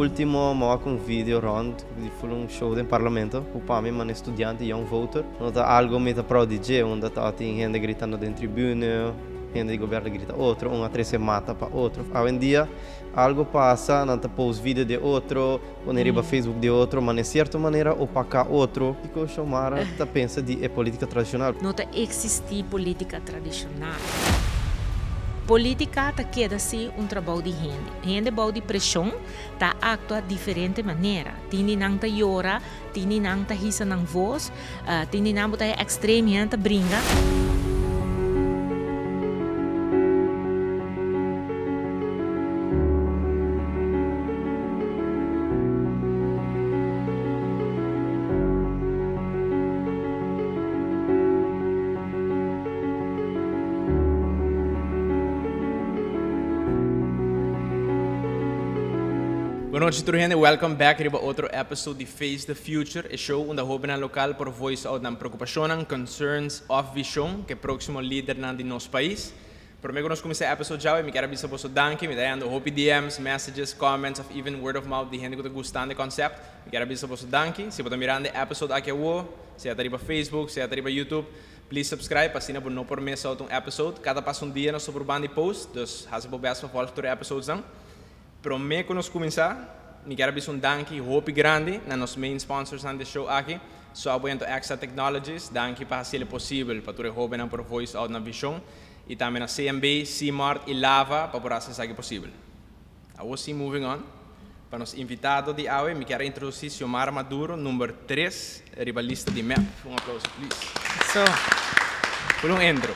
Último, m'a wak un video rond di full un show den parlamento ku pa mi mane studiante young voter. No ta algo mi ta proud di dje, unda tabatin hende gritando den tribune, hende di gobierno grita otro, un a trece mata pa otro. Awendia algo pasa, nan ta post video di otro, pone riba Facebook di otro, mane cierto manera opaca otro. Kiko Xiomara ta pensa di e politica tradicional? No ta existi politica tradicional. Politica ta keda si un trabou di hende. Hende bou di presion ta actua diferente manera. Tin di nan ta yora, tin di nan ta hisa nan voz, tin di nan bo ta e extreme, hende ta bringa. Bon nochi tur hende, welcome back riba otro episode di Face the Future, e show unda hobennan local por voice out nan preocupacionnan, concerns of vision cu e proximo lidernan di nos pais. Prome cu nos cuminsa e episode djawe, mi kier a bisa boso danki, mi ta hayando hopi DM's, messages, comments of even word of mouth di hende cu ta gustando e concept. Mi kier a bisa boso danki. Si bo ta mirando e episode aki awo, sea ta riba Facebook, sea ta riba YouTube, Please subscribe pa asina bo no por miss out un episode. Cada pasa un dia nos ta purban di post, dus haci bo best pa volg tur e episodesnan. Prome cu nos cuminsa, mi kier a bisa un danki hopi grandi na nos main sponsorsnan di e show aki, Subway anto Exa Technologies. Danki pa haciel e posibel pa tur e hobennan por voice out nan vision. Y tambe na CMB, C-Mart y Lava pa por haci esaki posibel. Awor si moving on, pa nos invitado di awe mi kier a introduci Xiomara Maduro number tres riba lista di mep. Un aplauso please. So. Por un intro.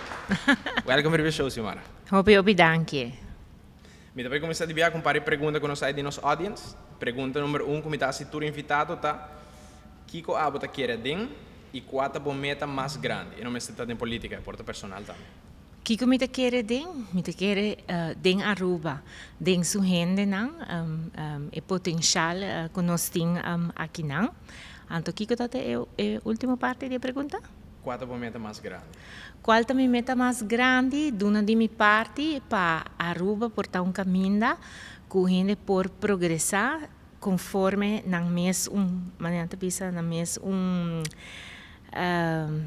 Welcome riba e show Xiomara. Hopi hopi danki. Mi ta bay cuminsa di bia cu un par di pregunta cu nos hay di nos audience. Pregunta number un cu mi ta haci tur invitado ta, Kico abo ta kere den y cua ta bo meta mas grandi? E no mester ta den politica, e por ta personal tambe. Kiko mi ta kere den? Mi ta kere den Aruba, den su hendenan, e potencial cu nos tin akinan. Anto kiko ta e ultimo parti di e pregunta? Cua ta bo meta mas grandi? Cual ta mi meta mas grandi? Duna di mi parti pa Aruba por ta un caminda cu hende por progresa conforme nan mes un, manera nan ta bisa, nan mes un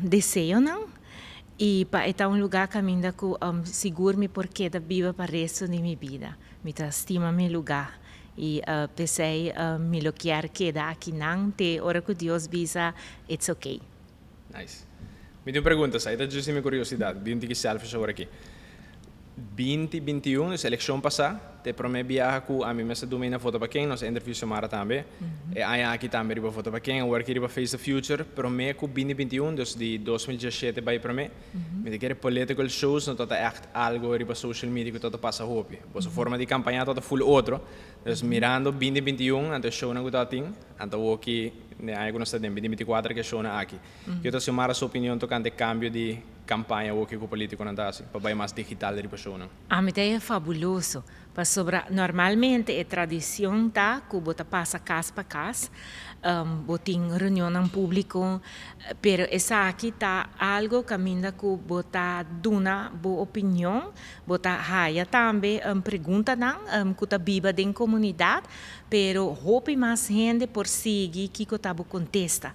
deseonan. I pa e ta un lugá kaminda ku sigur mi por keda biba pa resto di mi bida. Mi ta stima mi lugá i p'esei mi lo kier keda akinan te ora ku Dios bisa it's okay. Nice. Mi tin un pregunta, sa e ta djis di mi kuriosidat, di un tiki selfish awor aki. Binti 21, dus elekshon pasá, ta e promé biaha ku ami mester duna na Vota pa Ken, nos a interview Xiomara tambe. E aña aki tambe riba Vota pa Ken, awor aki riba Face the Future, promé ku binti 21, dus di 2017 bai promé, mi ta kere political shows no tabata ègt algo riba social media ku tabata pasa hopi. Boso forma di kampaña tabata full otro. Dus mirando binti 21, anto e shownan ku tabatin, anto awor ki den aña ku nos ta den binti 24 ku e shownan aki. Kiko ta Xiomara su opinion tokante e kambio di kampaña awor ku politikonan ta hasi pa bai mas digital riba shownan? Ami ta e fabuloso, pasobra normalmente e tradicion ta cu bo ta pasa cas pa cas, bo tin reunionnan publico, pero esaki ta algo caminda cu bo ta duna bo opinion, bo ta haya tambe preguntanan cu ta biba den comunidad, pero hopi mas hende por sigui kico ta bo contesta.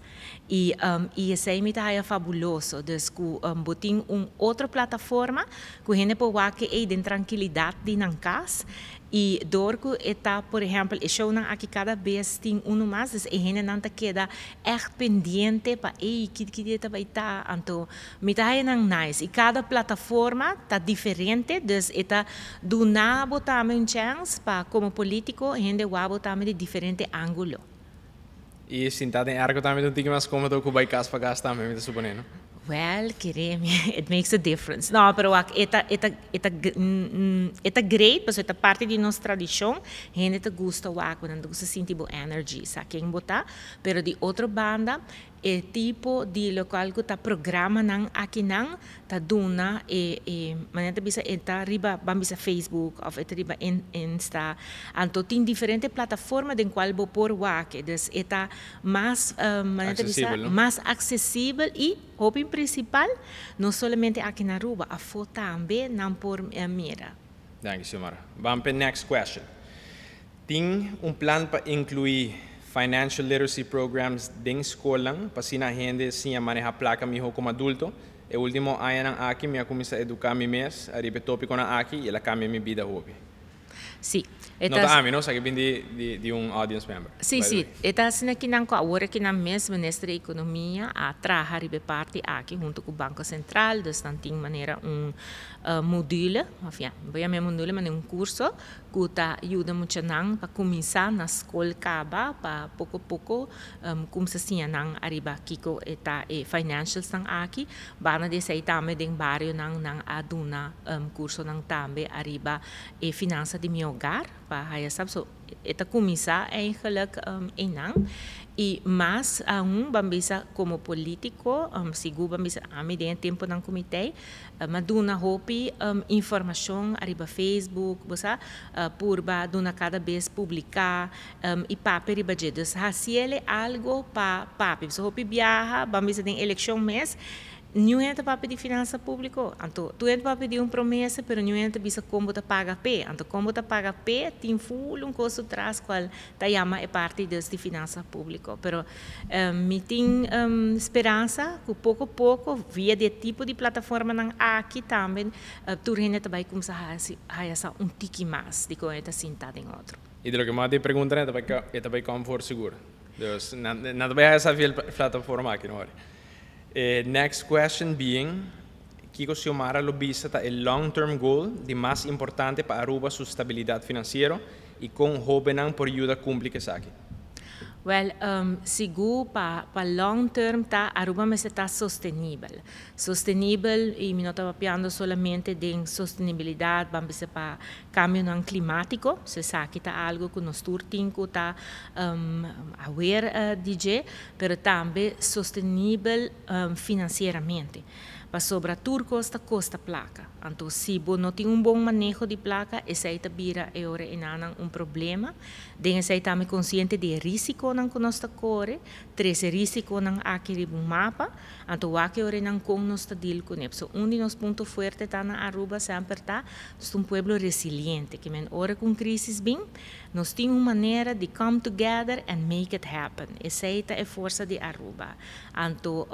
Y y esey mi ta haya fabuloso. Dus cu bo tin un otro plataforma cu hende por wak ey den trankilidad di nan cas. Y door cu e ta, por ehempel, e shownan aki cada bes tin uno mas, dus e hendenan ta keda echt pendiente pa ey ki ki dia ta bay ta. Anto mi ta haya nan nice. Y cada plataforma ta diferente, dus e ta duna bo tambe un chance pa como politico hende wak bo tambe di diferente angulo. I sinta den airco tambe ta un tiki mas komodo ku bai kas pa kas tambe, mi ta supone, no? Well, kere mi, it makes a difference. No, pero wak, e ta, e ta, e ta, e ta great pasobra e ta parti di nos tradishon. Hende ta gusta wak bo, nan ta gusta sinti bo energy, sa ken bo ta. Pero di otro banda, E tipo di locual cu ta programanan akinan ta duna e e manera ta bisa e ta riba ban bisa Facebook of e ta riba Insta anto tin diferente plataforma den cual bo por wak dus e ta mas manera ta bisa mas accesibel y hopi principal no solamente aki na Aruba afo tambe nan por mira. Danki Xiomara. Ban p'e next question. Tin un plan pa inclui financial literacy programs den scol pa asina hende siña maneha placa miho como adulto? E ultimo aña aki mi a cuminsa educa mi mes riba e topico aki y el a cambia mi bida hopi. No ta ami, no, esaki bin di un audience member. Si. Ta asina cu nan awor cu nan mes Minister di Economia a traha riba e parti aki hunto cu Banco Central, dus nan tin manera un module, of ja, bo yama module, mas un curso cu ta yuda muchanan pa cuminsa na scol caba pa poco poco cuminsa siña nan ariba kico ta e financials nan aki. Banda di esey tambe den bario nan a duna curso nan tambe ariba e finansa di mi hogar pa haya sabi. So e ta cuminsa eigenlijk einan y mas aun, ban bisa, como politico, sigur, ban bisa, ami den tempo nan comite m'a duna hopi informacion ariba Facebook, bo sa, purba duna cada bes publica y papia riba dje, dus haciele algo pa papia. So hopi biaha, ban bisa, den eleccion mes ningun hende papia di finansa publico. Anto tur hende papia di un promesa, pero ningun hende bisa con ta paga p'e. Anto con ta paga p'e tin full un cos atras cual ta yama e parti di finansa publico. Pero mi tin speransa cu poco poco via di tipo di plataforma nan aki tambe tur hende tambe cuminsa haya un tiki mas di con ta sinta den otro. Y di loke mi a pregunta, e ta bay come for sigur. Dus nan tambe haya via plataforma aki, no? Next question being, kico Xiomara lo bisa ta e long-term goal di mas importante pa Aruba su stabilidad financiero y con hobennan por yuda cumpli cu esaki? Well, sigur pa long term ta Aruba mester ta sostenibel. Sostenibel, y mi no ta papiando solamente di sostenibilidad, ban bisa, pa cambio climatico, bo sa cu ta algo cu nos tur tin cu ta aware di dje, pero tambe sostenibel financieramente. Pasobra tur cos ta costa placa. Anto, si bo no tin un bon maneho di placa, esey ta bira e ora einan un problema. Den esey tambe consciente di risico nan cu nos ta core, trece risico nan aki riba un mapa, anto wak e ora nan con nos ta deal cu ne. So, un di nos punto fuerte ta na Aruba semper ta, nos un pueblo resiliente, kiermen ora cu crisis bin, nos tin un manera di come together and make it happen. Esey ta e forsa di Aruba. Anto,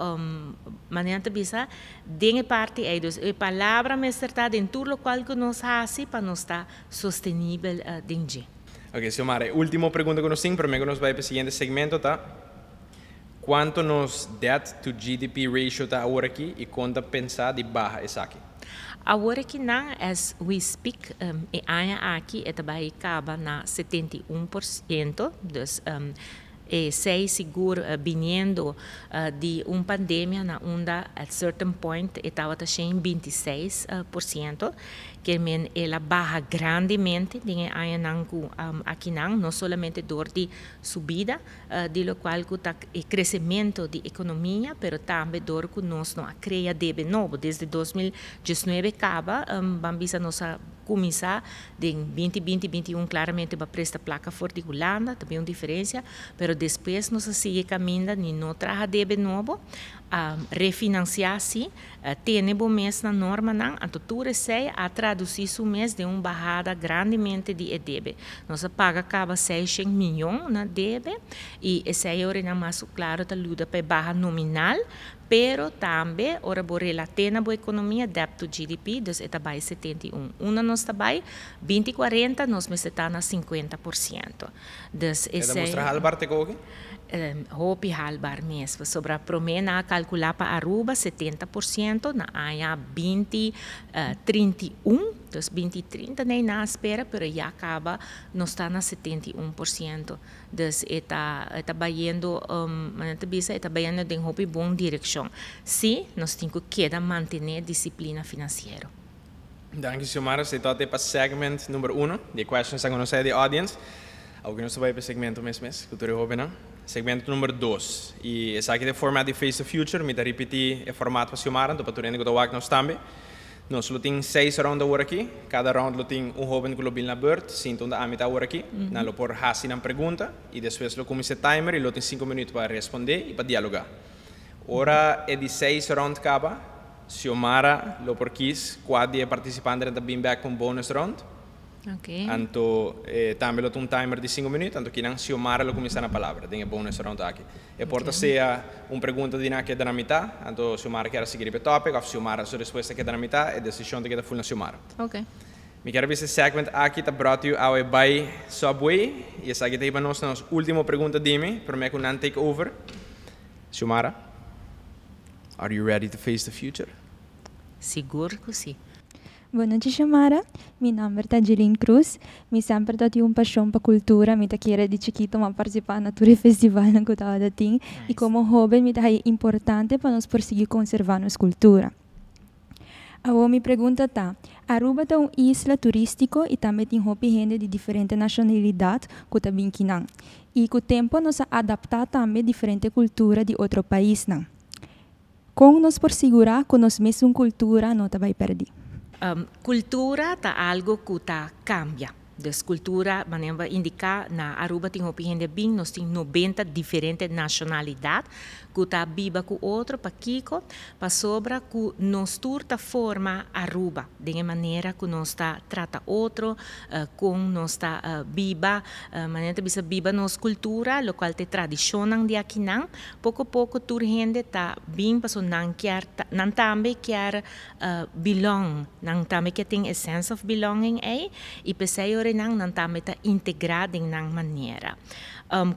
manera ta bisa, den parti ey, dus e palabra mester ta den tur locual cu nos haci pa nos ta sostenibel den dje. Ok, Xiomara, ultimo pregunta cu nos tin, prome cu nos bay pa e siguiente segmento, ta: Cuanto nos debt to GDP ratio ta awor aki y con ta pensa di baha esaki? Awor aki nan, as we speak, e aña aki e ta bay caba na 71%, dus esey sigur biniendo di un pandemia na unda at certain point tabata 26%, kiermen el a baha grandemente den aña nan cu aki nan, no solamente door di subida di locual cu ta e crecemento di economia, pero tambe door cu nos no a crea debe nobo desde 2019 caba. Ban bisa, nos a cuminsa den 2020, 21, claramente pa presta placa for di Hulanda, tambe un diferencia, pero despues nos a sigui caminda ni no traha debe nobo, refinancia si, tene bo mes na norma nan. Anto tur esey a traduci su mes den un bahada grandemente di debe. Nos a paga caba 600 miyon na debe y esey ora na mas claro ta yuda pa baha nominal, pero tambe ora bo relata na bo economia, debt to GDP, dus e ta bay 71. Unda nos ta bay, 2040 nos mester ta na 50%. Dus E ta mustra haalbaar te kogi? Hopi haalbaar mes. Sobra prome nan a calcula pa Aruba 70% na aña 2031, dus 2030 nan a spera, pero ya caba nos ta na 71%. Dus e ta bayendo, bisa, e ta bayendo den hopi bon direccion. Si, nos tin cu keda mantene disciplina financiero. Danki, Xiomara. Esey ta pa segment number 1 di questions cu nos di audience. Awor nos ta bay pa segmento mes mes, cu tur hopi. Segmento number 2. Y esaki ta e formato di Face the Future. Mi ta ripiti e formato pa Xiomara, pa tur cu ta nos tambe. Nos lo tin seis round awor aki. Cada round lo tin un hoben cu lo bin na beurt, sinta unda ami ta awor aki. Nan lo por hasi nan pregunta y despues lo cuminsa timer y lo tin 5 minuut pa responde y pa dialoga. Ora e di seis round caba, Xiomara lo por kies cua di e participante ta bin back cu bonus round. Anto tambe lo un timer di 5 minuut, anto kinan Xiomara lo cuminsa na palabra, den e bonus round aki. E por ta sea un pregunta di nan keda na mita, anto Xiomara kier sigui e topic, of Xiomara su respuesta keda na mita, e decision ta keda full na Xiomara. Mi kier bisa e segment aki ta brought to you awe by Subway. Y esaki ta nos nos ultimo pregunta di mi, prome cu nan take over. Xiomara, are you ready to face the future? Sigur cu si. Bon nochi, Xiomara. Mi nomber ta Jeline Cruz. Mi semper tin un pasion pa cultura. Mi ta kere di chikito m'a participa na tur festival cu tabatin. Y como hoben, mi ta importante pa nos por sigui conserva nos cultura. Awor mi pregunta ta: Aruba ta un isla turistico y tambe tin hopi hende di diferente nacionalidad cu ta bin akinan. Y cu tempo nos a adapta tambe diferente cultura di otro paisnan. Con nos por sigura cu nos mes cultura no ta bay perdi? Cultura ta algo cu ta cambia. Dus cultura, manera indica, na Aruba tin hopi hende bin, nos tin 90 diferente nacionalidad, cu ta biba cu otro, pakico, pasobra cu nos tur ta forma Aruba, di manera cu nos ta trata otro, cu nos ta biba, manera bisa biba nos cultura, locual ta tradicion di akinan, poco poco tur hende ta bin paso nan kier, nan tambe kier belong, nan tambe kier tin a sense of belonging ei, y pesey ora nan nan tambe ta integra den nan manera.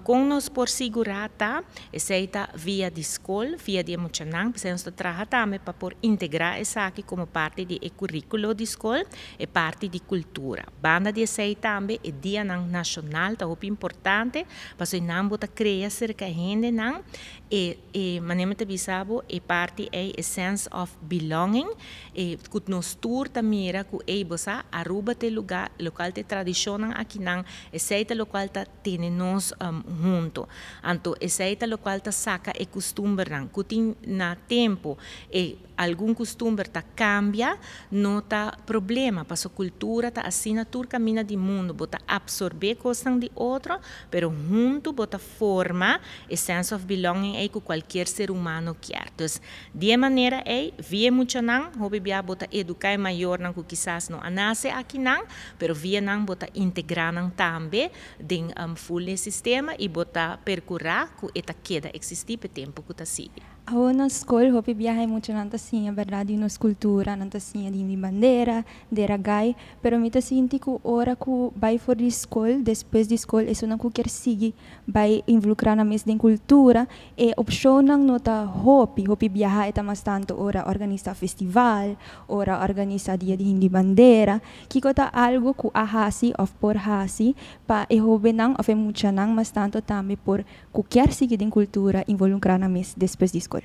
Con nos por sigura ta, esey ta via di scol, via di muchanan, pesey nos ta traha tambe pa por integra esaki como parti di curiculo di scol y parti di cultura. Banda di esey tambe e dia nan nacional ta hopi importante, paso nan bo ta crea cerca hendenan e manera ta bisa bo e parti e a sense of belonging e cu nos tur ta mira cu e bo sa Aruba ta e lugar locual ta tradicion akinan, esey ta locual ta tene nos hunto. Anto esey ta locual ta saca e custumbernan cu tin na tempo e algun custumber ta cambia, no ta problema, paso cultura ta asina tur caminda di mundo, bo ta absorbe cosnan di otro, pero hunto bo ta forma e sense of belonging ey cu cualkier ser humano kier. Dus di manera ey, via muchanan, hopi bia bo ta educa e mayornan cu kisas no a nace akinan, pero via nan bo ta integra nan tambe den full sistema y bo ta percura cu e ta keda existi pa tempo cu ta sigui. Awor na scol, hopi biaha muchanan ta siña, berdad, nos cultura, nan ta siña di mi bandera, dera gai, pero mi ta sinti cu ora cu bay for di scol, despues di scol, esunnan cu kier sigui bay involucra nan mes den cultura, e opcionnan no ta hopi, hopi biaha ta mas tanto ora organisa festival, ora organisa dia di di bandera, kico ta algo cu a hasi of por hasi pa e hobennan of e muchanan mas tanto tambe por cu kier sigui den cultura involucra nan mes despues di scol?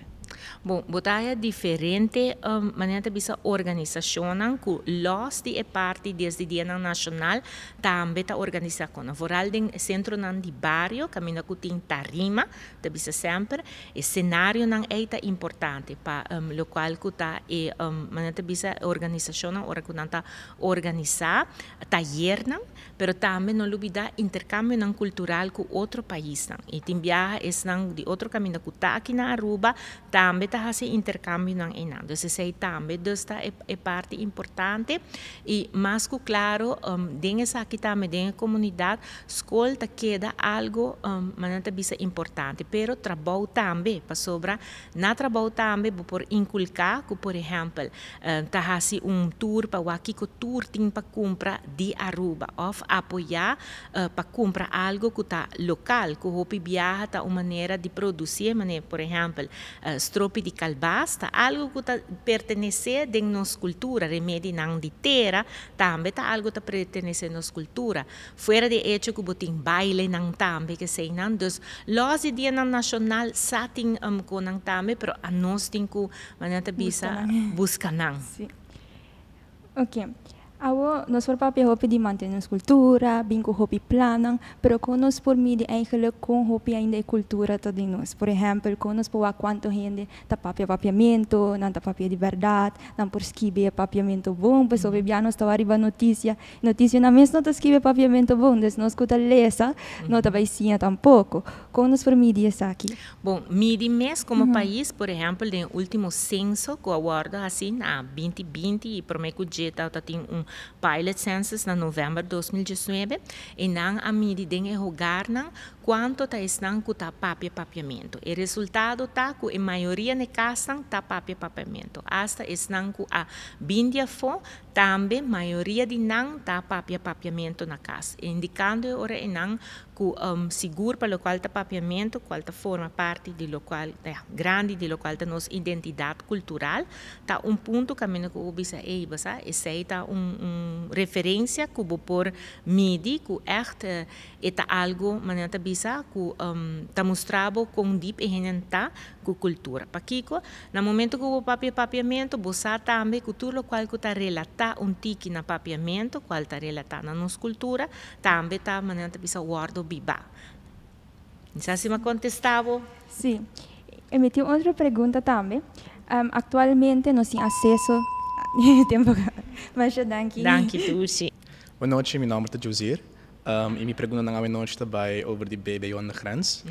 Bon, bo ta haya diferente manera di bisa organisacion cu los di e parti desde dia nacional tambe ta organisa cu vooral den centronan di bario, caminda cu tin tarima, ta bisa semper e scenarionan ey ta importante pa locual cu ta e manera di bisa organisacion ora cu nan ta organisa tayernan, pero tambe no lubida intercambionan cultural cu otro paisnan y tin biaha esnan di otro caminda cu ta aki na Aruba tambe ta haci intercambionan einan. Dus esey tambe dus ta e parti importante y mas cu claro den esaki tambe den comunidad scol ta keda algo manera ta bisa importante, pero trabou tambe, pasobra na trabou tambe bo por inculca cu, por ehempel, ta haci un tour pa wak kico tur tin pa cumpra di Aruba of apoya pa cumpra algo cu ta local, cu hopi biaha ta un manera di produci, manera, por ehempel, stropi di calbas ta algo cu ta pertenece den nos cultura, remedinan di tera tambe ta algo ta pertenece nos cultura. Fuera di hecho cu bo tin bailenan tambe cu eseynan, dus los di dia nacional sa tin cu nan tambe, pero anos tin cu manera ta bisa busca nan. Si. Ok. Awo, nos por papia hopi di mantene nos cultura, bin cu hopi plannan, pero con nos por midi eigenlijk con hopi ainda e cultura ta di nos? Por ehempel, con nos por cuanto hende ta papia papiamento, nan ta papia di berdad, nan por skirbi papiamento bon, pues mm -hmm. nos ta riba noticia, noticia nan mes no ta skirbi papiamento bon, dus nos cu ta lesa, no ta bay siña tampoco. Con nos por midi esaki? Bon, midi mes como pais, por ehempel, den ultimo censo cu a wordo haci na 2020 y prome cu ta tin un pilot census na november 2019 y nan a midi den e hogarnan cuanto ta esnan cu ta papia papiamento. E resultado ta cu e mayoria na casnan ta papia papiamento. Hasta esnan cu a bin di afo, tambe mayoria di nan ta papia papiamento na cas. Indicando e ora einan cu sigur pa locual ta papiamento, cual ta forma parti di locual, ja, grandi di locual ta nos identidad cultural, ta un punto caminda cu bo bisa, ey, basa, esey ta un referencia cu bo por midi cu echt e ta algo, manera ta bisa, cu ta mustra bo con diep e hende ta cu cultura. Pakico? Na momento cu bo papia papiamento, bo sa tambe cu tur locual cu ta relata un tiki na papiamento, cual ta relata na nos cultura, tambe ta, manera ta bisa, wordo biba. No sa si mi a contesta bo. Si. Y mi tin otro pregunta tambe. Actualmente nos tin acceso tempo masha danki. Danki Dushi. Bon nochi, mi nomber ta Josier. Y mi preguntanan awe nochi ta bay over di BBO aan de grens.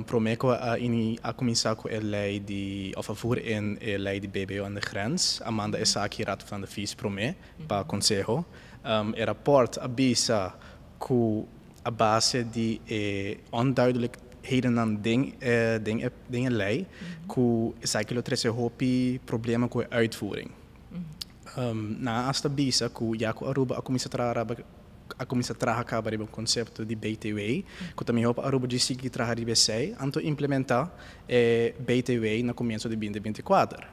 Prome cu a ini a cuminsa cu e ley di of a voer in e ley di BBO aan de grens, a manda esaki Raad van Advies prome pa conseho. E rapport a bisa cu a base di e onduidelijkhedennan den e den e den e ley cu esaki lo trece hopi problema cu e uitvoering. Nan a hasta bisa cu ya cu Aruba a cuminsa traha a cuminsa traha caba riba un concepto di BTW, cu ta miho pa Aruba dje sigui traha riba esey, anto implementa e BTW na comienso di binti binti kuater.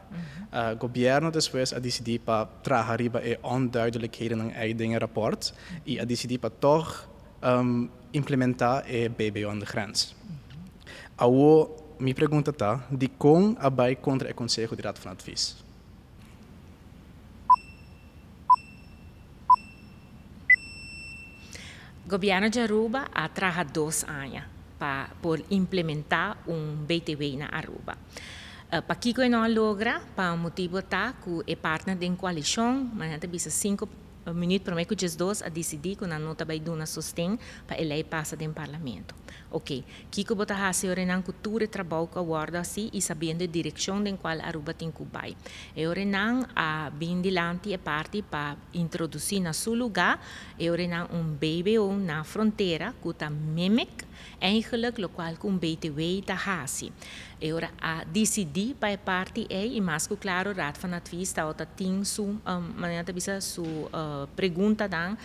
Gobierno despues a dicidi pa traha riba e onduidelijkhedennan ey den e rapport y a dicidi pa toch implementa e BBO aan de grens. Awo mi pregunta ta, dicon a bay contra e conseho di Raad van Advies? Gobierno di Aruba a traha 2 aña pa por implementa un BTW na Aruba. Pakico e no a logra? Pa motibo ta cu e partner den coalicion, mañana ta bisa 5 minuut prome cu 12 a dicidi cu nan no ta bay duna sosten pa e ley pasa den parlamento. Ok, kico bo ta haci ora nan cu tur e trabou cu a wordo haci y sabiendo e direccion den cual Aruba tin cu bay? E ora nan a bin dilanti e parti pa introduci na su lugar e ora nan un BBO na frontera cu ta mimic eigenlijk locual cu un BTW ta haci. E ora a dicidi pa e parti ey y mas cu claro Raad van Advies ta tin su manera ta bisa su preguntanan,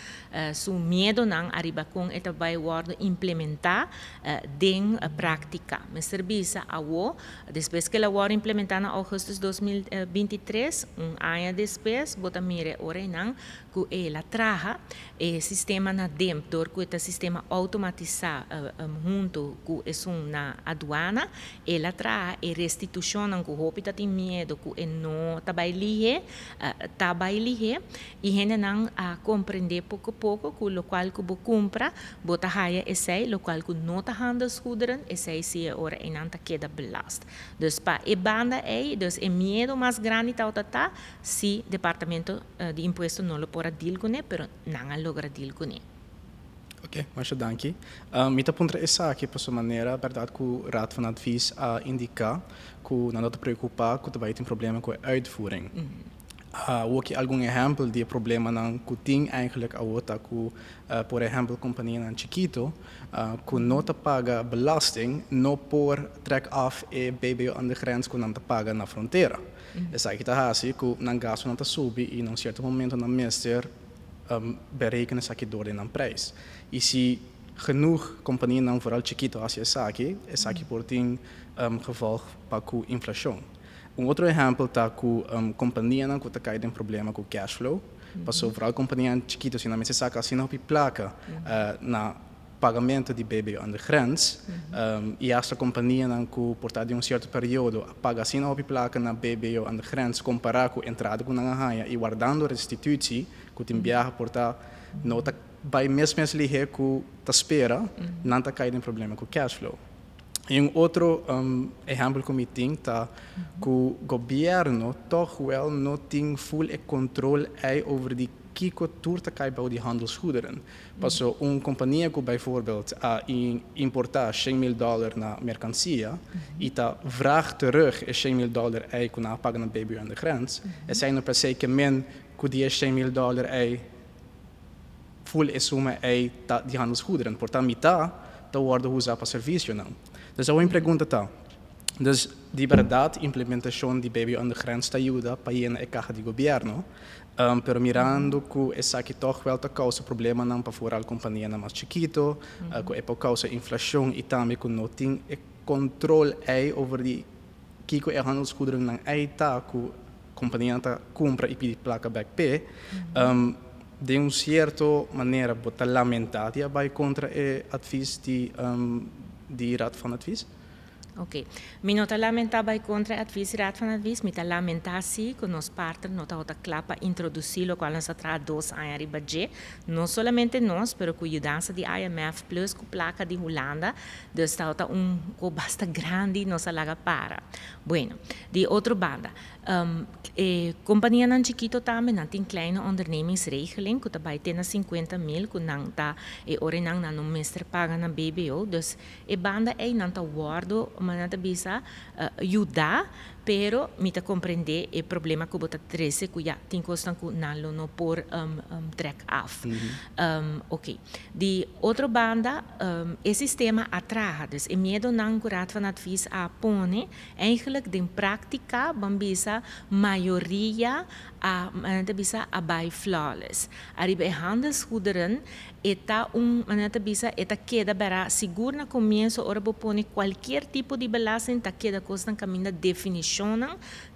su miedonan ariba con e ta bay wordo implementa den practica. Mester bisa awo, despues cu el a wordo implementa na augustus 2023, un aña despues, bo ta mira ora einan cu el a traha e sistema na DEMP, door cu e ta sistema automatisa hunto cu esun na aduana, el a traha e restitucionnan cu hopi ta tin miedo cu e no ta bay lihe, ta bay lihe, y hendenan a comprende poco poco cu locual cu bo cumpra, bo ta haya esey, locual cu no ta handelsgoederen, esey si e ora einan ta keda belast. Dus pa e banda ey, dus e miedo mas grandi ta ta, si departamento di impuesto no lo por a deal cune, pero nan a logra deal cune. Ok, masha danki. Mi ta puntra esaki pa su manera, berdad cu Raad van Advies a indica cu nan no ta preocupa cu ta bay tin problema cu e uitvoering. Awo algun ehempel di problemanan cu tin eigenlijk awo ta cu, por ehempel, companianan chikito cu no ta paga belasting, no por trek af e BBO aan de grens cu nan ta paga na frontera. Esaki ta hasi cu nan gastonan ta subi y na un cierto momento nan mester berekenen esaki door den nan prijs. Y si genoeg companianan, vooral chikito, haci esaki, esaki por tin gevolg pa cu inflacion. Un otro ehempel ta cu companianan cu ta cay den problema cu cash flow. Paso vooral companianan chikito, si nan mester saca asina hopi placa na pagamento di BBO aan de grens, y hasta companianan cu por ta di un cierto periodo a paga asina hopi placa na BBO aan de grens compara cu entrada cu nan a haya y guardando restitutie, cu tin biaha por ta no ta bay mes mes lihe cu ta spera, nan ta cay den problema cu cash flow. Y un otro ehempel cu mi tin ta cu gobierno toch wel no tin full e control ey over di kico tur ta cay bou di handelsgoederen. Paso un compania cu bijvoorbeeld a importa $100.000 na mercancia y ta vraag terug e $100.000 ey cu nan a paga na BBO aan de grens, esey no per se ke men ku di e 100 mil dòler ei full e suma ei ta di handelsgoederen, por ta mitá ta wòrdu usá pa servisionan. Dus e pregunta ta, dus di berdat implementashon di BBO aan de grens ta yuda pa yena e kaha di gobièrnu, pero mirando ku esaki toch wel ta kousa problemanan pa vooral kompanianan mas chikitu, ku e por kousa inflashon i tambe ku no tin e kontrol ei over di kiko e handelsgoederennan ei ta ku kompania ta kumpra i pidi plaka bèk p'e, di un sierto manera bo ta lamentá di a bai kontra e advies di Raad van Advies? Ok. Mi no ta lamentá bai kontra advies Raad van Advies, mi ta lamentá si ku nos partner no ta kla pa introdusí lokual nos a traha 2 aña riba dje. No solamente nos, pero ku yudansa di IMF plus ku plaka di Hulanda, dus ta un kos basta grandi nos a laga para. Bueno, di otro banda, kompanianan chikitu tambe nan tin kleine ondernemingsregeling, ku ta bai te na 50 mil, ku nan ta e ora nan nan no mester paga na BBO, dus e banda ei nan ta wòrdu, ma nan ta bisa yuda, pero mi ta komprendé e problema ku bo ta trese ku ya tin kosnan ku nan lo no por trek af. Ok. Di otro banda, e sistema a traha, dus e miedonan ku Raad van Advies a pone, eigenlijk den práktika, ban bisa, mayoria a, nan ta bisa, a bai flawless. Ariba e handelsgoederen, e ta un, nan ta bisa, e ta keda bera sigur na komienso ora bo pone kualkier tipo di belasting, ta keda kosnan kaminda definishonnan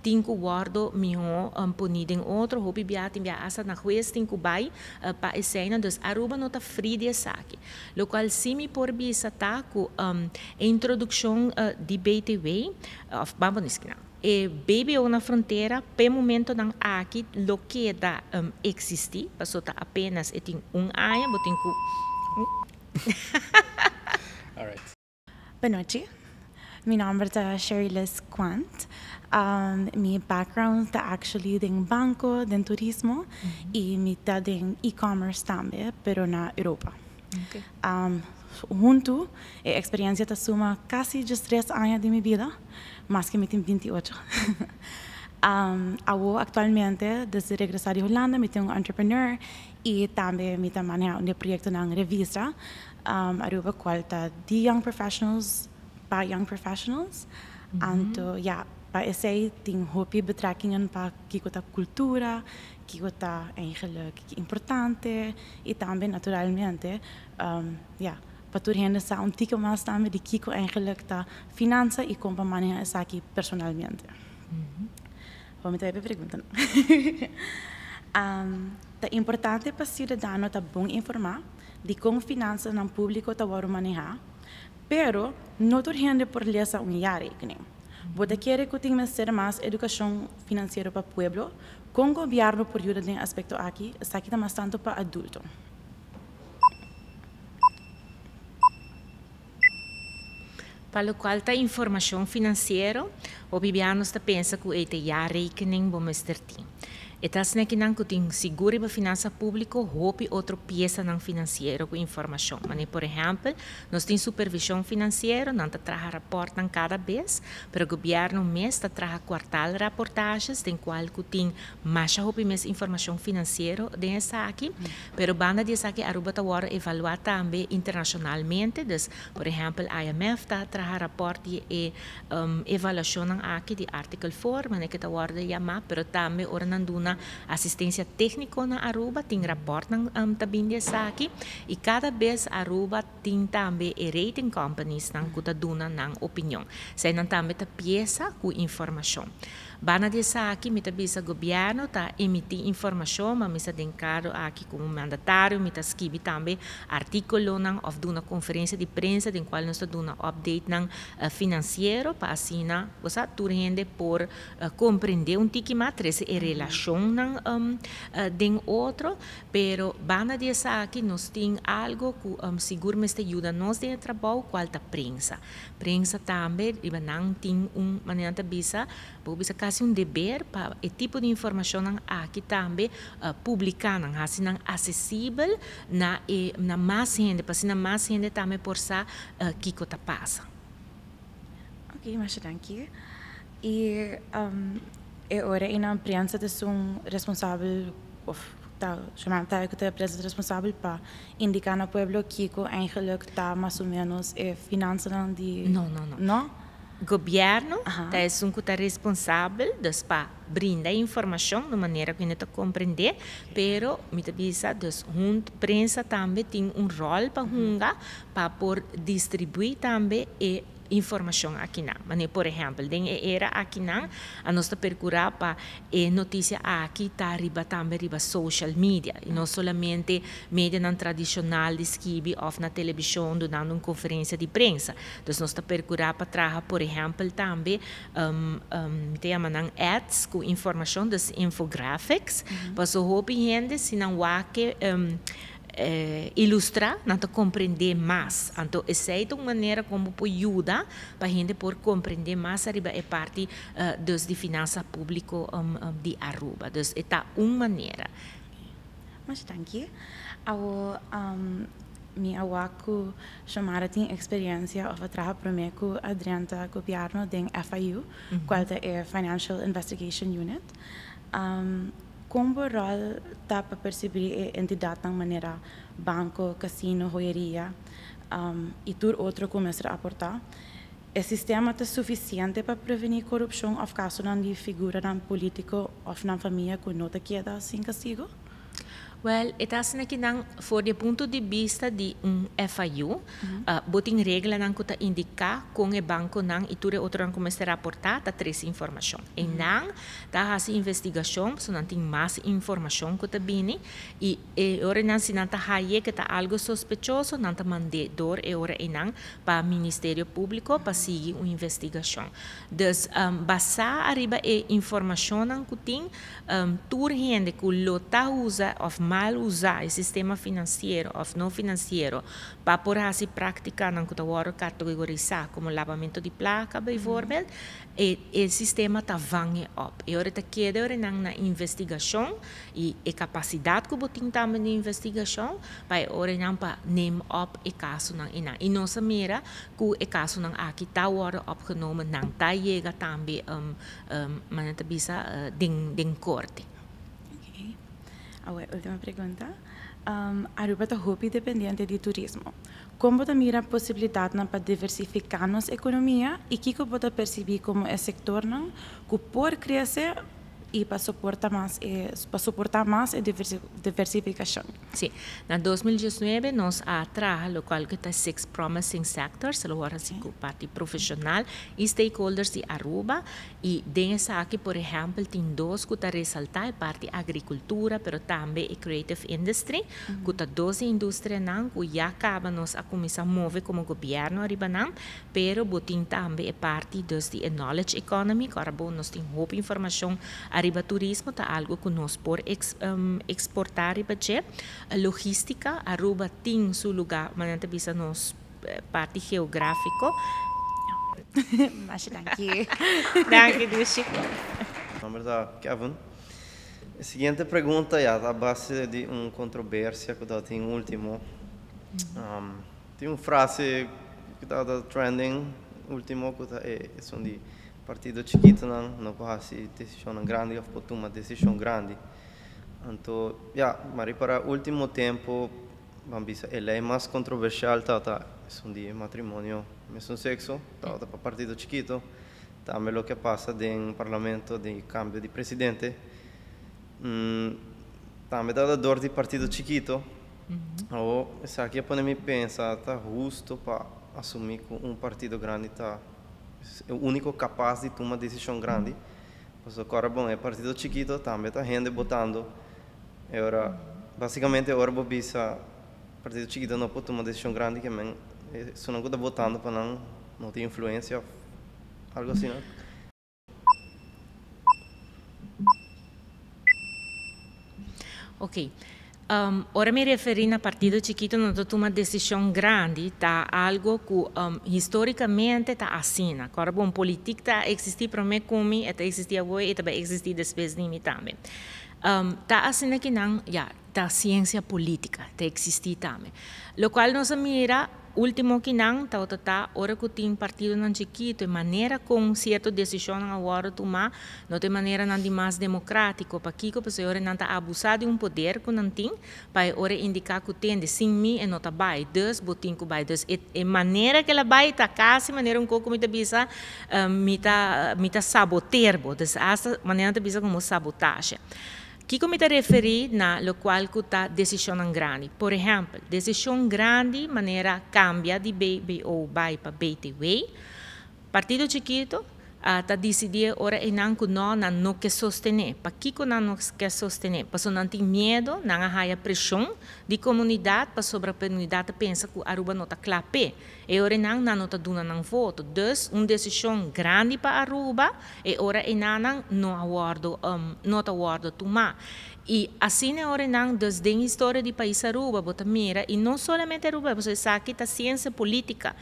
tin ku wòrdu mihó poni den otro, hopi bia tin bia hasta na hues tin ku bai pa esei, dus Aruba no ta free di esaki. Lokual si mi por bisa ta ku e introdukshon di BTW, òf ban pone e BBO na frontera, p'e momentonan aki lo keda eksistí, paso ta apenas e tin un aña, bo tin ku All right. Bon nochi. Mi nòmber ta Sherry Liz Quant. Mi background ta actually den banko, den turismo i mi ta den e-commerce tambe, pero na Europa. Huntu, e eksperensia ta suma kasi just 3 aña di mi bida, mas ku mi tin 28. Awo aktualmente, desde regresá di Hulanda, mi ta un entrepreneur i tambe mi ta manehá un proyektonan revista, Aruba kual ta di young professionals pa young professionals. Anto, ja, pa esei tin hopi betrekkingen pa kiko ta kultura, kiko ta eigenlijk importante i tambe naturalmente, ja, pa tur hende sa un tiki mas tambe di kiko eigenlijk ta finansa i kon pa manehá esaki personalmente. Bo mi ta pregunta. Ta importante pa siudadano ta bon informá di kon finansanan públiko ta wòrdu manehá, pero no tur hende por lesa un jaarrekening. Bo ta kere ku tin mester mas edukashon finansiero pa pueblo, kon gobièrnu por yuda den aspekto aki, esaki ta mas tantu pa adulto. Pa lokual ta informashon finansiero, hopi bia nos ta pensa ku e ta jaarrekening bo mester tin. E ta nan ku tin sigur riba finansa públiko, hopi otro piesanan finansiero ku informashon. Mane, por ehèmpel, nos tin supervishon finansiero, nan ta traha rapòrtnan kada bes, pero gobièrnu mes ta traha kwartaalrapportages, den kual ku tin masha hopi mes informashon finansiero den esaki, pero banda di esaki Aruba ta wòrdu evaluá tambe internashonalmente, dus por ehèmpel IMF ta traha rapòrt di e evaluashonnan aki di artikel 4, manera ku ta wòrdu yamá, pero tambe ora nan duna asistensia tékniko na Aruba, tin rapòrtnan ta bin di esaki, i kada bes Aruba tin tambe e rating companies nan ku ta duna nan opinion. Eseinan tambe ta piesa ku informashon. Banda di esaki, mi ta bisa gobièrnu ta emití informashon, ma mi sa den kuadro aki komo mandatario, mi ta skibi tambe artíkulonan òf duna konferensia di prensa den kual nos ta duna update nan finansiero pa asina, bo sa, tur hende por komprendé un tiki mas, trese e relashonnan den otro, pero banda di esaki nos tin algu ku sigur mester yuda nos den e trabou, kual ta prensa. Prensa tambe, riba nan tin un manera ta bisa, bo bisa kasi un deber pa e tipo di informashonnan aki tambe publiká nan, hasi nan aksesibel na mas hende, pa asina mas hende tambe por sa kiko ta pasa. Ok, masha danki. I e ora ei nan prensa ta un responsabel. of ta Xiomara ta ku ta prensa responsabel pa indiká na pueblo kiko eigenlijk ta mas o menos e finansanan di No, no, no. No? Gobièrnu ta esun ku ta responsabel, dus pa brinda informashon na manera ku hende ta komprendé, pero mi ta bisa dus hunt prensa tambe tin un ròl pa hunga pa por distribuí tambe e informashon akinan. Manera por ehèmpel den e era akinan a nos ta perkurá pa e notisia aki ta riba tambe riba social media y no solamente medianan tradicional di skibi of na television dunando un conferencia di prensa. Dus nos ta percura pa traha por ehempel tambe mi ta yama nan ads cu informacion, dus infographics, paso hopi hende si nan wak e ilustra nan ta comprende mas. Anto esey ta un manera con bo por yuda pa hende por comprende mas ariba e parti dus di finansa publico di Aruba. Dus e ta un manera. Masha danki. Awo mi a wak cu Xiomara tin experiencia of a traha prome cu a drenta gobierno den FIU, cual ta e Financial Investigation Unit. Con bo rol ta pa percibi e entidadnan manera banco, casino, joyeria y tur otro cu mester aporta? E sistema ta suficiente pa preveni corupcion of casonan di figuranan politico of nan famia cu no ta keda sin castigo? Wel, e ta asina ki nan for di e punto di bista di un FIU, bo tin reglanan cu ta indica con e banconan y tur e otronan cu mester raporta ta trece informacion. E nan ta haci investigacion pasobra nan tin mas informacion cu ta bini y e ora nan si nan ta haye cu ta algo sospechoso nan ta mand'e door e ora eynan pa Ministerio Publico pa sigui un investigacion. Dus, basá ariba e informacionnan cu tin, Tur hende ku lo ta usa òf mal usa e sistema finansiero òf no finansiero pa por hasi práktikanan ku ta wòrdu kategorisá komo labamentu di plaka bijvoorbeeld, e e sistema ta vang e òp. E ora ta keda ora nan na investigashon i e kapasidat ku bo tin tambe di investigashon pa e ora nan pa neem òp e kasonan einan. I nos a mira ku e kasonan aki ta wòrdu opgenomen, nan ta yega tambe Manera ta bisa den den korte. Ok. Awe ultima pregunta. Aruba ta hopi dependiente di turismo. Kon bo ta mira posibilidatnan pa diversifiká nos ekonomia i kiko bo ta persibí komo e sektornan ku por krese i pa soporta mas e pa soportá mas e diversifikashon? Sí. Na 2019 nos a traha locual cu ta Six Promising Sectors, lo word haci cu parti profesional y stakeholders di Aruba y den esaki por ehempel tin dos cu ta resalta, e parti agricultura pero tambe e creative industry cu ta dos di industrianan cu ya caba nos a cuminsa move como gobierno ariba nan. Pero bo tin tambe e parti dus di e knowledge economy, ku ora bo nos tin hopi informashon ariba turismo ta algu ku nos por eksportá riba dje. Logistica, Aruba tin su lugá, manera ta bisa nos parti geográfiko. Masha danki. Danki Dushi. Nomber ta Kevin. E siguiente pregunta ya ta a base di un controversia cu ta tin ultimo. Tin un frase ku tabata trending ultimo ku ta e esun di partido chikitonan no por hasi desishonnan grandi òf por tuma desishon grandi. Anto ya, mi a ripará ultimo tempu ban bisa e lei mas kontroversial tabata esun di matrimonio mesun sekso, tabata pa partido chikito. Tambe loke a pasa den parlamento di kambio di presidente tambe tabata dor di partido chikito. Awor, esaki a pone mi pensa, ta husto pa asumí ku un partido grandi ta e úniko kapas di tuma desishon grandi? Pasobra kòrda bon, e partido chikito tambe ta hende botando. E ora, basikamente ora bo bisa partido chikito no por tuma desishon grandi, ke men esunnan ku ta botando pa nan no tin influensia òf algu asina. Ok. Ora mi referí na partido chikito no ta tuma desishon grandi, ta algo ku histórikamente ta asina. Kòrda bon, politik ta eksistí promé ku mi, e ta eksistí awor i e ta bai eksistí despues di mi tambe. Ta asina ki nan, ya, ta siensia polítika, ta eksistí tambe. Lokual nos a mira. Ultimo akinan ta otro ta ora ku tin partidonan chikitu, e manera kon sierto desishonnan a wòrdu tumá no ta e maneranan di mas demokrátiko. Pakiko? Pasobra e ora nan ta abusá di un poder ku nan tin pa e ora indiká ku tende sin mi e no ta bai, dus bo tin ku bai. Dus e e manera ku el a bai ta kasi manera un koko mi ta bisa mi ta mi ta saboteer bo. Dus asta manera nan ta bisa komo sabotashe. Kiko mi ta referí na lokual ku ta desishonnan grandi? Por ehèmpel, desishon grandi manera kambia di BBO bai pa BTW. Partido Chikito a ta disidí e ora einan ku nò, nan no ke sostené. Pakiko nan no ke sostené? Pasobra nan tin miedu, nan a haya preshon di komunidat pasobra komunidat ta pensa ku Aruba no ta kla p'e. E ora einan nan no ta duna nan voto. Dus un desishon grandi pa Aruba e ora einanan no a wòrdu no ta wòrdu tumá. I asina e ora einan dus den historia di pais Aruba bo ta mira i no solamente Aruba pasobra esaki ta siensia politica.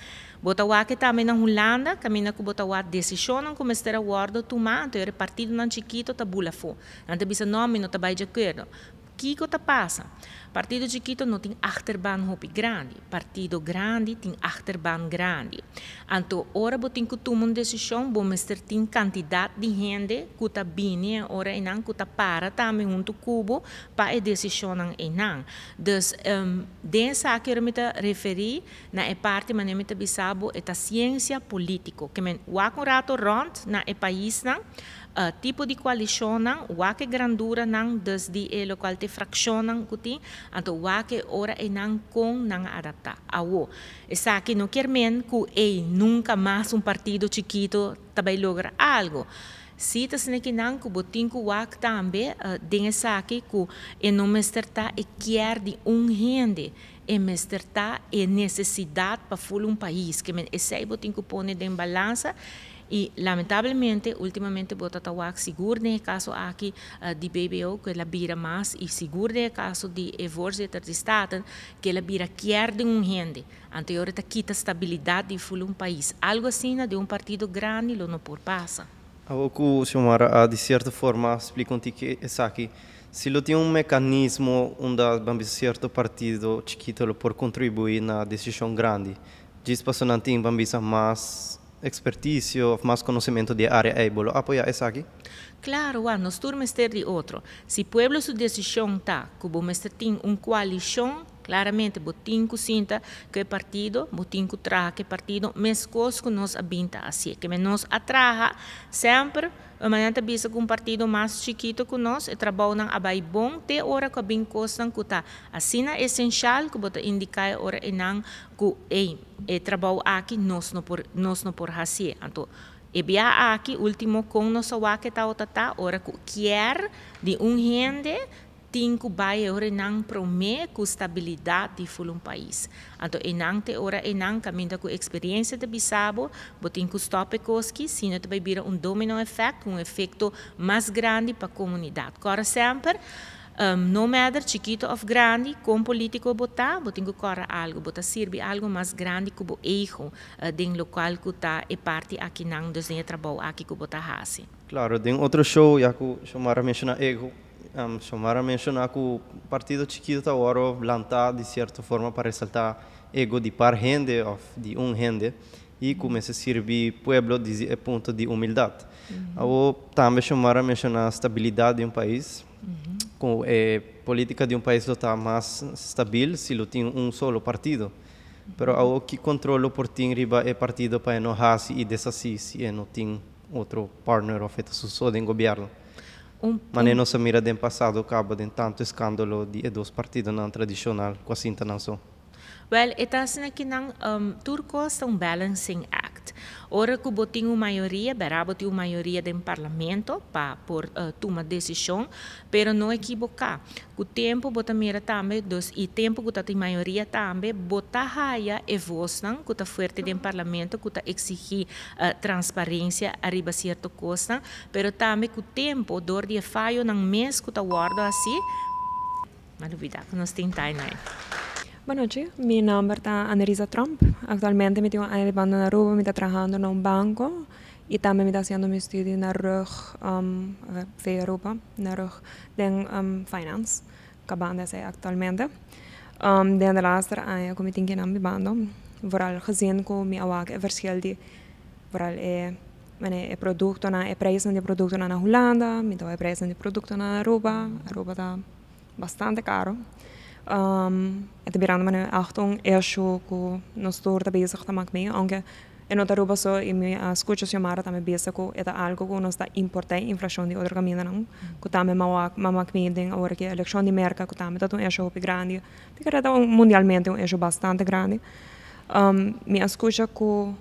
Bo ta wak e tambe na Hulanda kaminda ku bo ta wak desishonnan ku mester a wòrdu tumá anto e ora e partidonan chikito ta bula afó. Nan ta bisa no mi no ta bai di akuerdo. Kiko ta pasa? Partido chikito no tin achterban hopi grandi. Partido grandi tin achterban grandi. Anto ora bo tin ku tuma un desishon bo mester tin kantidat di hende ku ta bini e ora einan ku ta para tambe huntu ku bo pa e desishonnan einan. Dus den esaki ora mi ta referí na e parti manera mi ta bisa bo e ta siensia polítiko. Ke men wak un rato rònt na e paisnan. Tipo di koalishonnan, wak e granduranan dus di e lokual ta e frakshonnan ku tin, anto wak e ora einan kon nan a adaptá. Awo, esaki no kier men ku ei nunka mas un partido chikito ta bai logra algu. Sí ta asina kinan ku bo tin ku wak tambe den esaki ku e no mester ta e kier di un hende, e mester ta e nesesidat pa ful un pais. Ke men esei bo tin ku pone den balansa. I lamentablemente ultimamente bo ta ta wak sigur den e kaso aki di BBO ku el a bira mas i sigur den e kaso di e voorzitter di Staten ku el a bira kier den un hende. Anto e ora ta kita stabilidat di ful un pais. Algo asina den un partido grandi lo no por pasa. Awor ku Xiomara a di sierto forma splika un tiki esaki, si lo tin un mekanismo unda ban bisa sierto partido chikito lo por kontribuí na desishon grandi, djis pasobra nan tin ban bisa mas Experticio of mas conocemento di e area ey, bo lo apoya esaki? Claro, wak, nos tur mester di otro. Si pueblo su decision ta cu bo mester tin un coalicion, claramente bo tin cu sinta cu e partido, bo tin cu traha cu e partido, mescos cu nos a bin ta hacié. Keme nos a traha semper. E manera ta bisa ku un partido mas chikito ku nos, e trabounan a bai bon te ora ku a bin kosnan ku ta asina esenshal ku bo ta indiká e ora einan ku, ey, e trabou aki nos no por, nos no por hasié. Anto, e bia aki último kon nos a wak e tabata ta ora ku kier di un hende Tin cu bay e ora einan prome cu stabilidad di ful un pais. Anto einan te ora einan caminda cu experiencia ta bisa bo, bo tin cu stop e cos ki, sino ta bay bira un domino effect, un efecto mas grandi pa comunidad. Cora semper, no matter chikito of grandi, con politico bo ta, bo tin cu cora algo, bo ta sirbi algo mas grandi cu bo ego den locual cu ta e parti akinan, dus den e trabou aki cu bo ta haci. Claro, den otro show ya cu Xiomara menciona ego, Xiomara menciona cu partido chikito ta worde lanta di cierto forma pa resalta ego di par hende of di un hende y cu mester sirbi pueblo desde e punto di humildad. Awor tambe Xiomara menciona stabilidad di un pais, cu e politica di un pais lo ta mas stabil si lo tin un solo partido. Pero awor ki control lo por tin riba e partido pa e no haci y deshaci si e no tin otro partner of e ta su so den gobierno? Un Mane nos a mira den pasado caba den tanto escandalo di e dos partidonan tradicional cu a sinta nan so. Wel, e ta asina ki nan tur cos ta un balancing act. Ora cu bo tin un mayoria, bera bo tin un mayoria den parlamento pa por tuma decision, pero no ekiboca. Cu tempo bo ta mira tambe, dus y tempo cu ta tin mayoria tambe, bo ta haya e voznan cu ta fuerte den parlamento cu ta exigi transparencia ariba cierto cosnan, Pero tambe ku tempu, dor di e fayonan mes ku ta wòrdu hasi, m'a lubidá ku nos tin tainai. Bonochi, mi nomber ta Annelisa Tromp. Actualmente mi tin un aña bibando na Aruba, mi ta trahando na un banco y tambe mi ta haciendo mi studio na rug VU Aruba, na rug den finance, cabando esey actualmente. Den de laster aña cu mi tin kinan bibando. Vooral gezien ku mi a wak e verschil di vooral e mane e produktonan, e prijsnan di e produktonan na Hulanda, mi ta wak e prijsnan di produktonan na Aruba, Aruba ta bastante karo. E ta birando manera echt un issue ku nos tur ta bezig ta mak mee, aunke e no ta Aruba so i mi a skucha Xiomara tambe bisa ku e ta algu ku nos ta importá e inflashon di otro kamindanan ku tambe m'a wak m'a mak mee den awor ki e elekshon di Merka ku tambe ta un issue hopi grandi. Mi kere ta un mundialmente un issue bastante grandi. Mi a skucha ku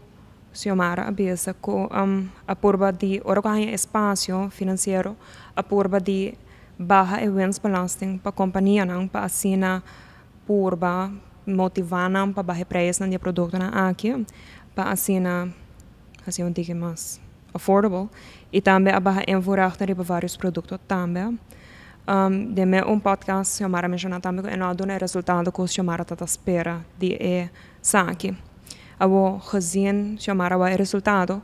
Xiomara a bisa ku a purba di ora ku a haña espasio finansiero a purba di baha e winstbelasting pa kompanianan pa asina purba motivá nan pa baha e preisnan di e produktonan aki pa asina hasi un tiki mas affordable i tambe a baha invoerrechten riba vários produkto tambe. Den me un podcast Xiomara a menshoná tambe ku e no a duna e resultado ku Xiomara ta ta spera di e saki. Awor gezien Xiomara wou e resultado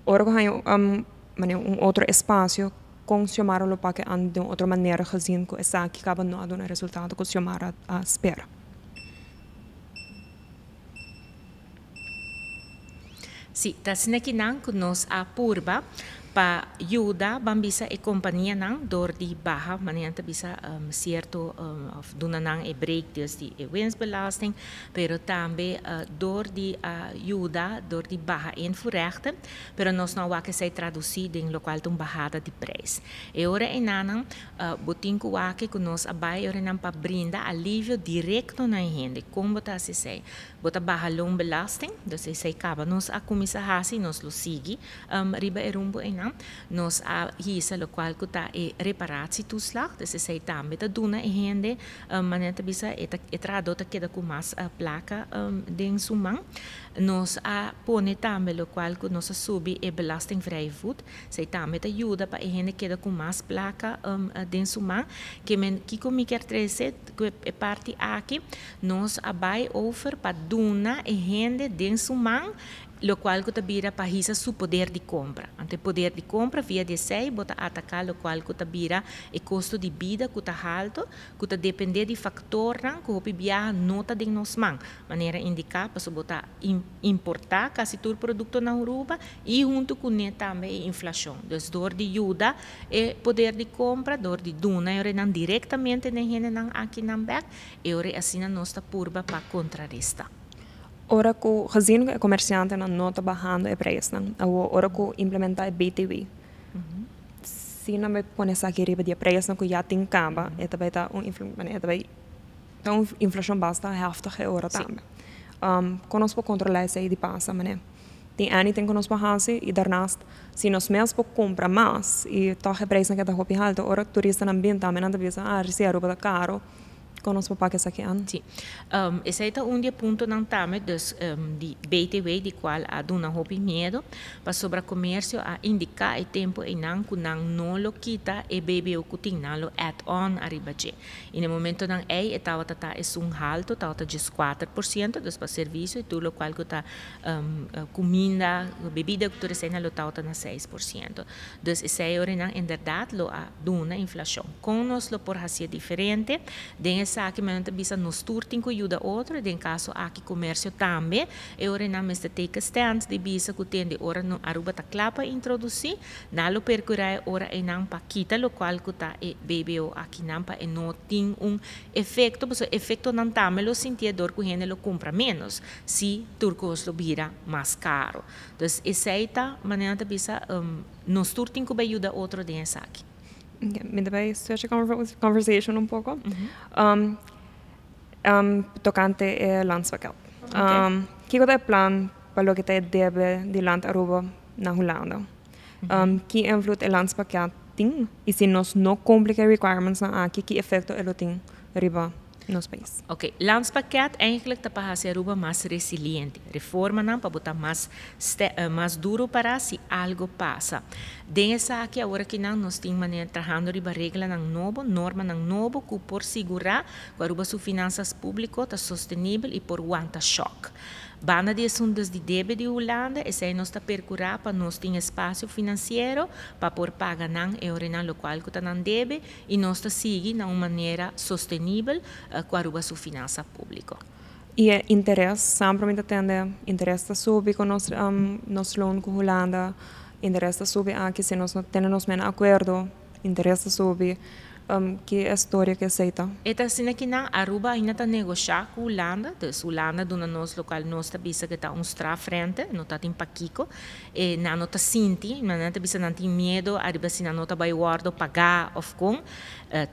ora ku haña un otro espasio Kon Xiomara lo pake an den otro manera gezien ku esaki kaba no a duna e resultado ku Xiomara a spera? Sí, ta asina kinan ku nos a purba pa yuda ban bisa e kompanianan dor di baha manera nan ta bisa sierto òf duna nan e break dus di e winstbelasting, pero tambe dor di a yuda dor di baha invoerrechten. Pero nos no a wak esei tradusí den lokual ta un bahada di preis. E ora enanan bo tin ku wak ku nos a bai e ora enan pa brinda alivio direkto na e hende. Kon bo ta hasi esei? Bo ta baha loonbelasting, dus esei kaba nos a kuminsá hasi i nos lo sigui riba e rumbo einan. Nos a hisa lokual ku ta e reparatietoeslag, dus esei tambe ta duna e hende manera ta bisa e ta e trahadó ta keda ku mas plaka den su man. Nos a pone tambe locual cu nos a subi e belastingvrije voet. Esey tambe ta yuda pa e hende keda cu mas placa den su man. Ke men kico mi kier trece cu e parti aki, nos a bay over pa duna e hende den su man locual cu ta bira pa hisa su poder di compra. Anto e poder di compra via di esey bo ta ataca locual cu ta bira e costo di bida cu ta halto, cu ta depende di factornan cu hopi biaha no ta den nos man. Manera indiká, pasobra bo ta importá kasi tur produkto na Aruba i huntu kuné tambe e inflashon. Dus dor di yuda e poder di kompra, dor di duna e orenan direktamente na e hendenan akinan bèk, e ora asina nos ta purba pa kontrarestá. Ora ku gezien ku e komersiantenan no ta bahando e preisnan, awor ora ku implementá e BTW, si nan bai pone esaki riba di e preisnan ku ya tin kaba, e ta bai ta un e ta bai Ta un inflacion basta heftig e ora tambe. Con nos por controla esey di pasa mane? Tin anything cu nos por haci y daarnaast si nos mes por cumpra mas y toch e prijsnan keda hopi halto ora turistanan bin tambe nan ta bisa ah si Aruba ta caro con nos por paga esaki an? Si. Esey ta un di e puntonan tambe dus di BTW di cual a duna hopi miedo pasobra comercio a indica e tempo eynan cu nan no lo kita e BBO cu tin nan lo add on ariba dje. I na e momentonan ei e tabata ta esun halto, tabata 14%, dus pa servisio i tur lokual ku ta kuminda, bebida ku tur eseinan lo tabata na 6%. Dus esei orinan inderdat lo a duna inflashon. Kon nos lo por hasié diferente? Den esaki mi ta bisa nos tur tin ku yuda otro i den kaso aki komersio tambe e orinan mester take a stand di bisa ku tende ora no Aruba ta kla pa introdusí Nan lo percura e ora einan pa kita locual cu ta e BBO akinan pa e no tin un efecto, pasobra efectonan tambe lo sintié dor cu hende lo cumpra menos si tur cos lo bira mas caro. Dus esey ta manera nan ta bisa nos tur tin cu bay yuda otro den esaki. Ok, mi ta bay switch e conversation un poco tocante e landspakket. Kico ta e plan pa loke ta e debe di Land Aruba na Hulanda? Ki invloed e landspakket tin y si nos no cumpli cu e requirementsnan aki ki efecto e lo tin riba nos pais? Ok, landspakket eigenlijk ta pa haci Aruba mas resiliente. Reformanan pa bo ta mas mas duro para si algo pasa. Den esaki awor akinan nos tin manera trahando riba reglanan nobo, normanan nobo cu por sigura cu Aruba su finanzas publico ta sostenibel y por wanta shock. Banda di esun dus di debe di Hulanda, esei nos ta percura pa nos tin espacio financiero pa por paga nan e orenan locual cu ta nan debe y nos ta sigui na un manera sostenibel cu Aruba su finansa publico. Y e interes, semper mi ta tende, interes ta subi cu nos loan cu Hulanda, interes ta subi aki si nos no tene nos mes na acuerdo, interes ta subi. Ki e storia cu esey ta? E ta asina ki nan Aruba ainda ta negosha cu Hulanda, dus Hulanda duna nos locual nos ta bisa cu ta un strafrente, no ta tin pakico, e nan no ta sinti, nan ta bisa nan tin miedo ariba si nan no ta bay wordo paga of con.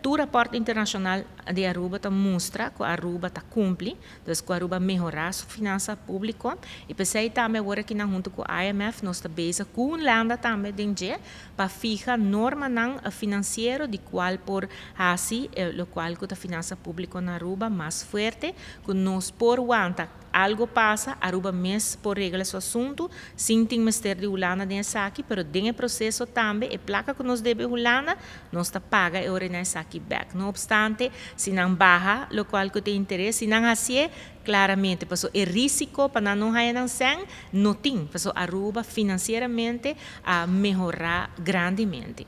Tur raport internacional di Aruba ta mustra cu Aruba ta cumpli, dus cu Aruba mehora su finansa publico y pesey tambe awor aki nan hunto cu IMF nos ta bezig cu Hulanda tambe den dje pa fiha normanan financiero di cual por haci locual cu ta finansa publico na Aruba mas fuerte cu nos por wanta algo pasa, Aruba mes por regla su asunto sin tin mester di Hulanda den esaki, pero den e proceso tambe e placa cu nos debe Hulanda nos ta paga e ora na esaki bek. No obstante, si nan baha locual cu ta interes, si nan hacié, claramente, paso e risico pa nan no haya nan cen, no tin, paso Aruba financieramente a mehora grandemente.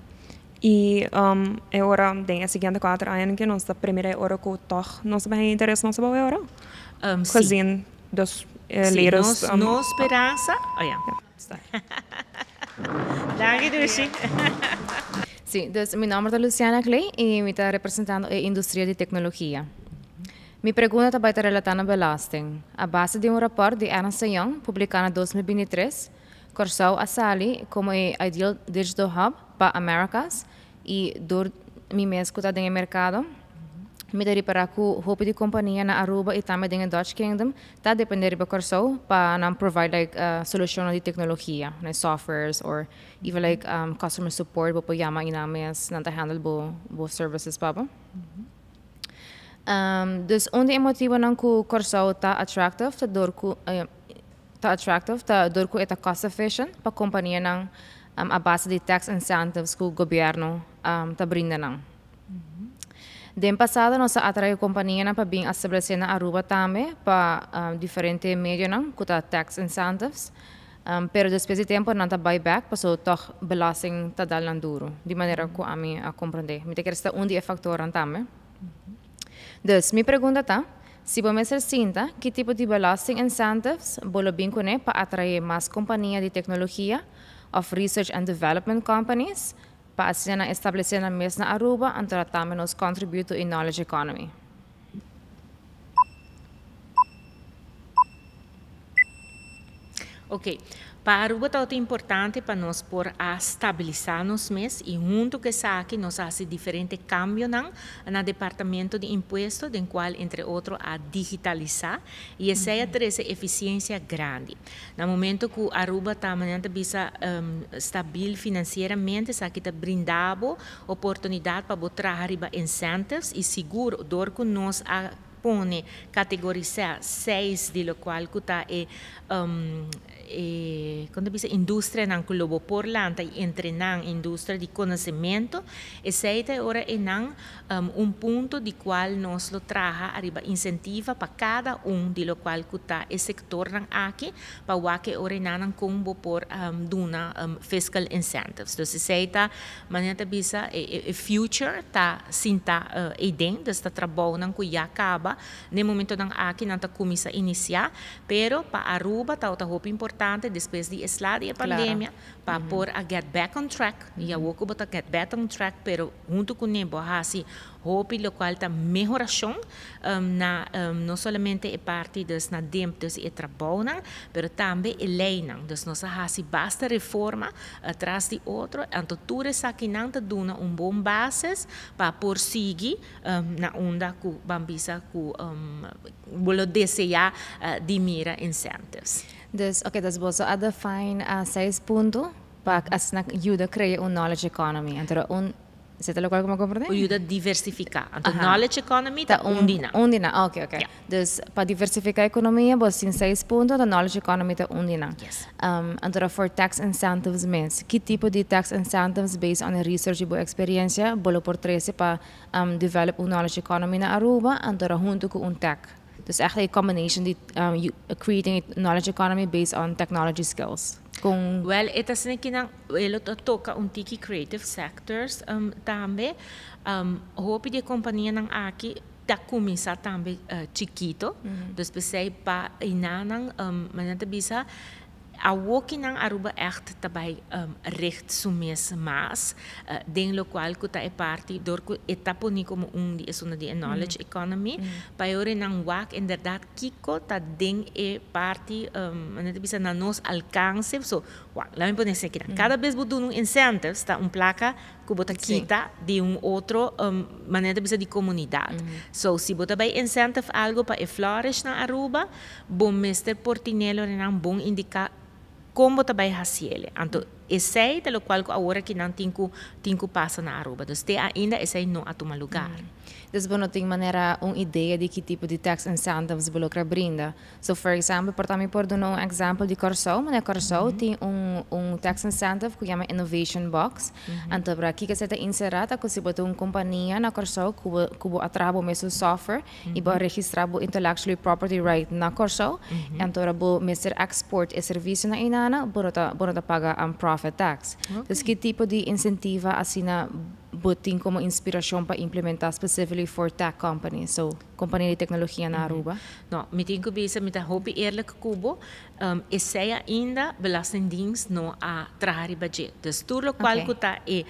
Y e ora den e siguiente 4 añanan cu nos ta primera e ora cu toch nos ta bay interes nos abou e ora? Si. Gezien dus e Si, latest, nos speransa, oh ja. Ja, sta. Danki Dushi. Si, dus mi nomber ta Luciana Clay y mi ta representando e industria di tecnologia. Mi pregunta ta bay ta relata na belasting. A base di un rapport di Ernst Young publica na 2023, Corsou a sali como e ideal digital hub pa Americas y door mi mes cu ta den e mercado, mi ta ripara cu hopi di compania na Aruba y tambe den e Dutch Kingdom ta depende riba Corsou pa nan provide like solucionnan di tecnologia, like softwares or even like customer support bo por yama y nan mes nan ta handle bo services pa bo. Dus un di e motibonan cu Corsou ta attractive ta door cu ta attractive ta door cu e ta cost efficient pa companianan a base di tax incentives cu gobierno ta brinda nan. Den pasado nos a atrae companianan pa bin establece na Aruba tambe pa diferente medionan cu ta tax incentives, pero despues di tempo nan ta bay back pasobra toch belasting ta dal nan duro, di manera cu ami a comprende. Mi ta kere esta un di e factornan tambe. Dus, mi pregunta ta, si bo mester sinta, ki tipo di belasting incentives bo lo bin cune pa atrae mas compania di tecnologia of research and development companies pa asina nan establece nan mes na Aruba anto dat tambe nos contribute to e knowledge economy? Ok, pa Aruba tabata importante pa nos por a stabilisa nos mes y hunto cu esaki nos a haci diferente cambionan na Departamento di Impuesto den cual entre otro a digitalisa y esey a trece eficiencia grandi. Na momento cu Aruba ta manera ta bisa stabil financieramente esaki ta brinda bo oportunidad pa bo traha riba incentives y sigur door cu nos a pone categorisa seis di locual cu ta e e con ta bisa industrianan cu lo bo por lanta y entrenan industria di conocemento, esey ta e ora eynan un punto di cual nos lo traha ariba incentiva pa cada un di locual cu ta e sectornan aki pa wak e ora eynanan con bo por duna fiscal incentives. Dus esey ta Manera ta bisa e future ta sinta eyden, dus ta trabounan cu ya caba. Na e momentonan aki nan ta cuminsa inicia, pero pa Aruba tabata hopi importante despues di e sla di e pandemia pa por a get back on track. Y awor cu bo ta get back on track pero hunto cune bo a haci hopi locual ta mehoracion na no solamente e parti dus na DIMP dus e trabounan pero tambe e leynan. Dus nos a haci basta reforma tras di otro anto tur esakinan ta duna un bon basis pa por sigui na unda cu ban bisa cu bo lo desea di mira incentives. Dus oke dus boso a define seis punto pa asina yuda crea un knowledge economy. Anto un Esei ta lokual ku mi a komprendé? Por yuda diversifiká. Anto knowledge economy ta un di nan. Un di nan, oke, oke. Dus pa diversifiká ekonomia bo tin seis punto, anto knowledge economy ta un di nan. Yes. Anto for tax incentives mes, ki tipo di tax incentives based on e research di bo eksperensia bo lo por trese pa develop un knowledge economy na Aruba, anto huntu ku un tech? Dus echt e combination di creating a knowledge economy based on technology skills. Con. Wel, e ta asina ki nan e lo ta toca un tiki creative sectors tambe. Hopi di e companianan aki. Ta cuminsa tambe chikito, dus p'esey pa enanan, manera ta bisa, awokinan Aruba echt ta bay richt su mes mas den locual cu ta e parti door cu e ta poni como un di esuna di e knowledge economy, pa e ora nan wak inderdaad kico ta den e parti, manera ta bisa, na nos alcance. So wak, laat mi pone esaki nan, cada bes bo duna un incentives ta un placa cu bo ta kita di un otro, manera ta bisa, di comunidad. So si bo ta bay incentive algo pa e flourish na Aruba, bo mester por tinelo nan bon indica con bo ta bay haciele. Anto esey ta locual cu awor aki nan tin cu pasa na Aruba. Dus te ainda esey no a tuma lugar. Dus bo no tin manera un idea di ki tipo di tax incentives bo lo brinda. So, for example, por tambe por duna un example di Corsou, mas Corsou tin un tax incentive cu yama Innovation Box. Anto, pa kico esey ta encera, cu si bo tin un compania na Corsou, cu a traha mesun software y bo registra bo intellectual property right na Corsou, anto bo mester export e servicio na einan, bo ta paga un profit tax. Dus ki tipo di incentivo asina bo tin como inspiracion pa implementa specifically for tech companies, so compania di tecnologia na Aruba? No, mi tin cu bisa, mi ta hopi eerlijk cu bo, esey ainda Belastingdienst no a traha budget. Dus tur locual cu ta e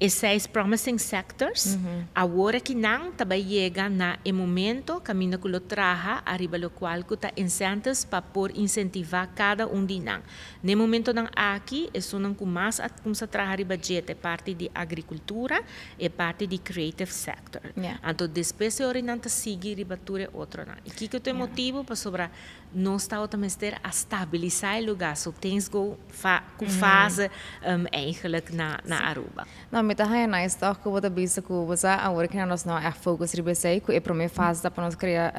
seis promising sectors, awor cu nan tambe yega na e momento caminda cu lo traha ariba locual cu ta incentives pa por incentiva cada un di nan. Na momento nan aki, esunnan cu mas a cuminsa traha ariba budget e parti di agricultura y parti di creative sector. Anto despues e ora nan ta sigui riba tur e otro nan. Y kico ta e motibo? Pasobra nos ta mester a stabilisa e lugar, so things go fa cu fase eigenlijk na Aruba. No, mi ta haya nice toch cu bo ta bisa cu bo sa awor cu nos no echt focus riba esey cu e prome fase ta pa nos crea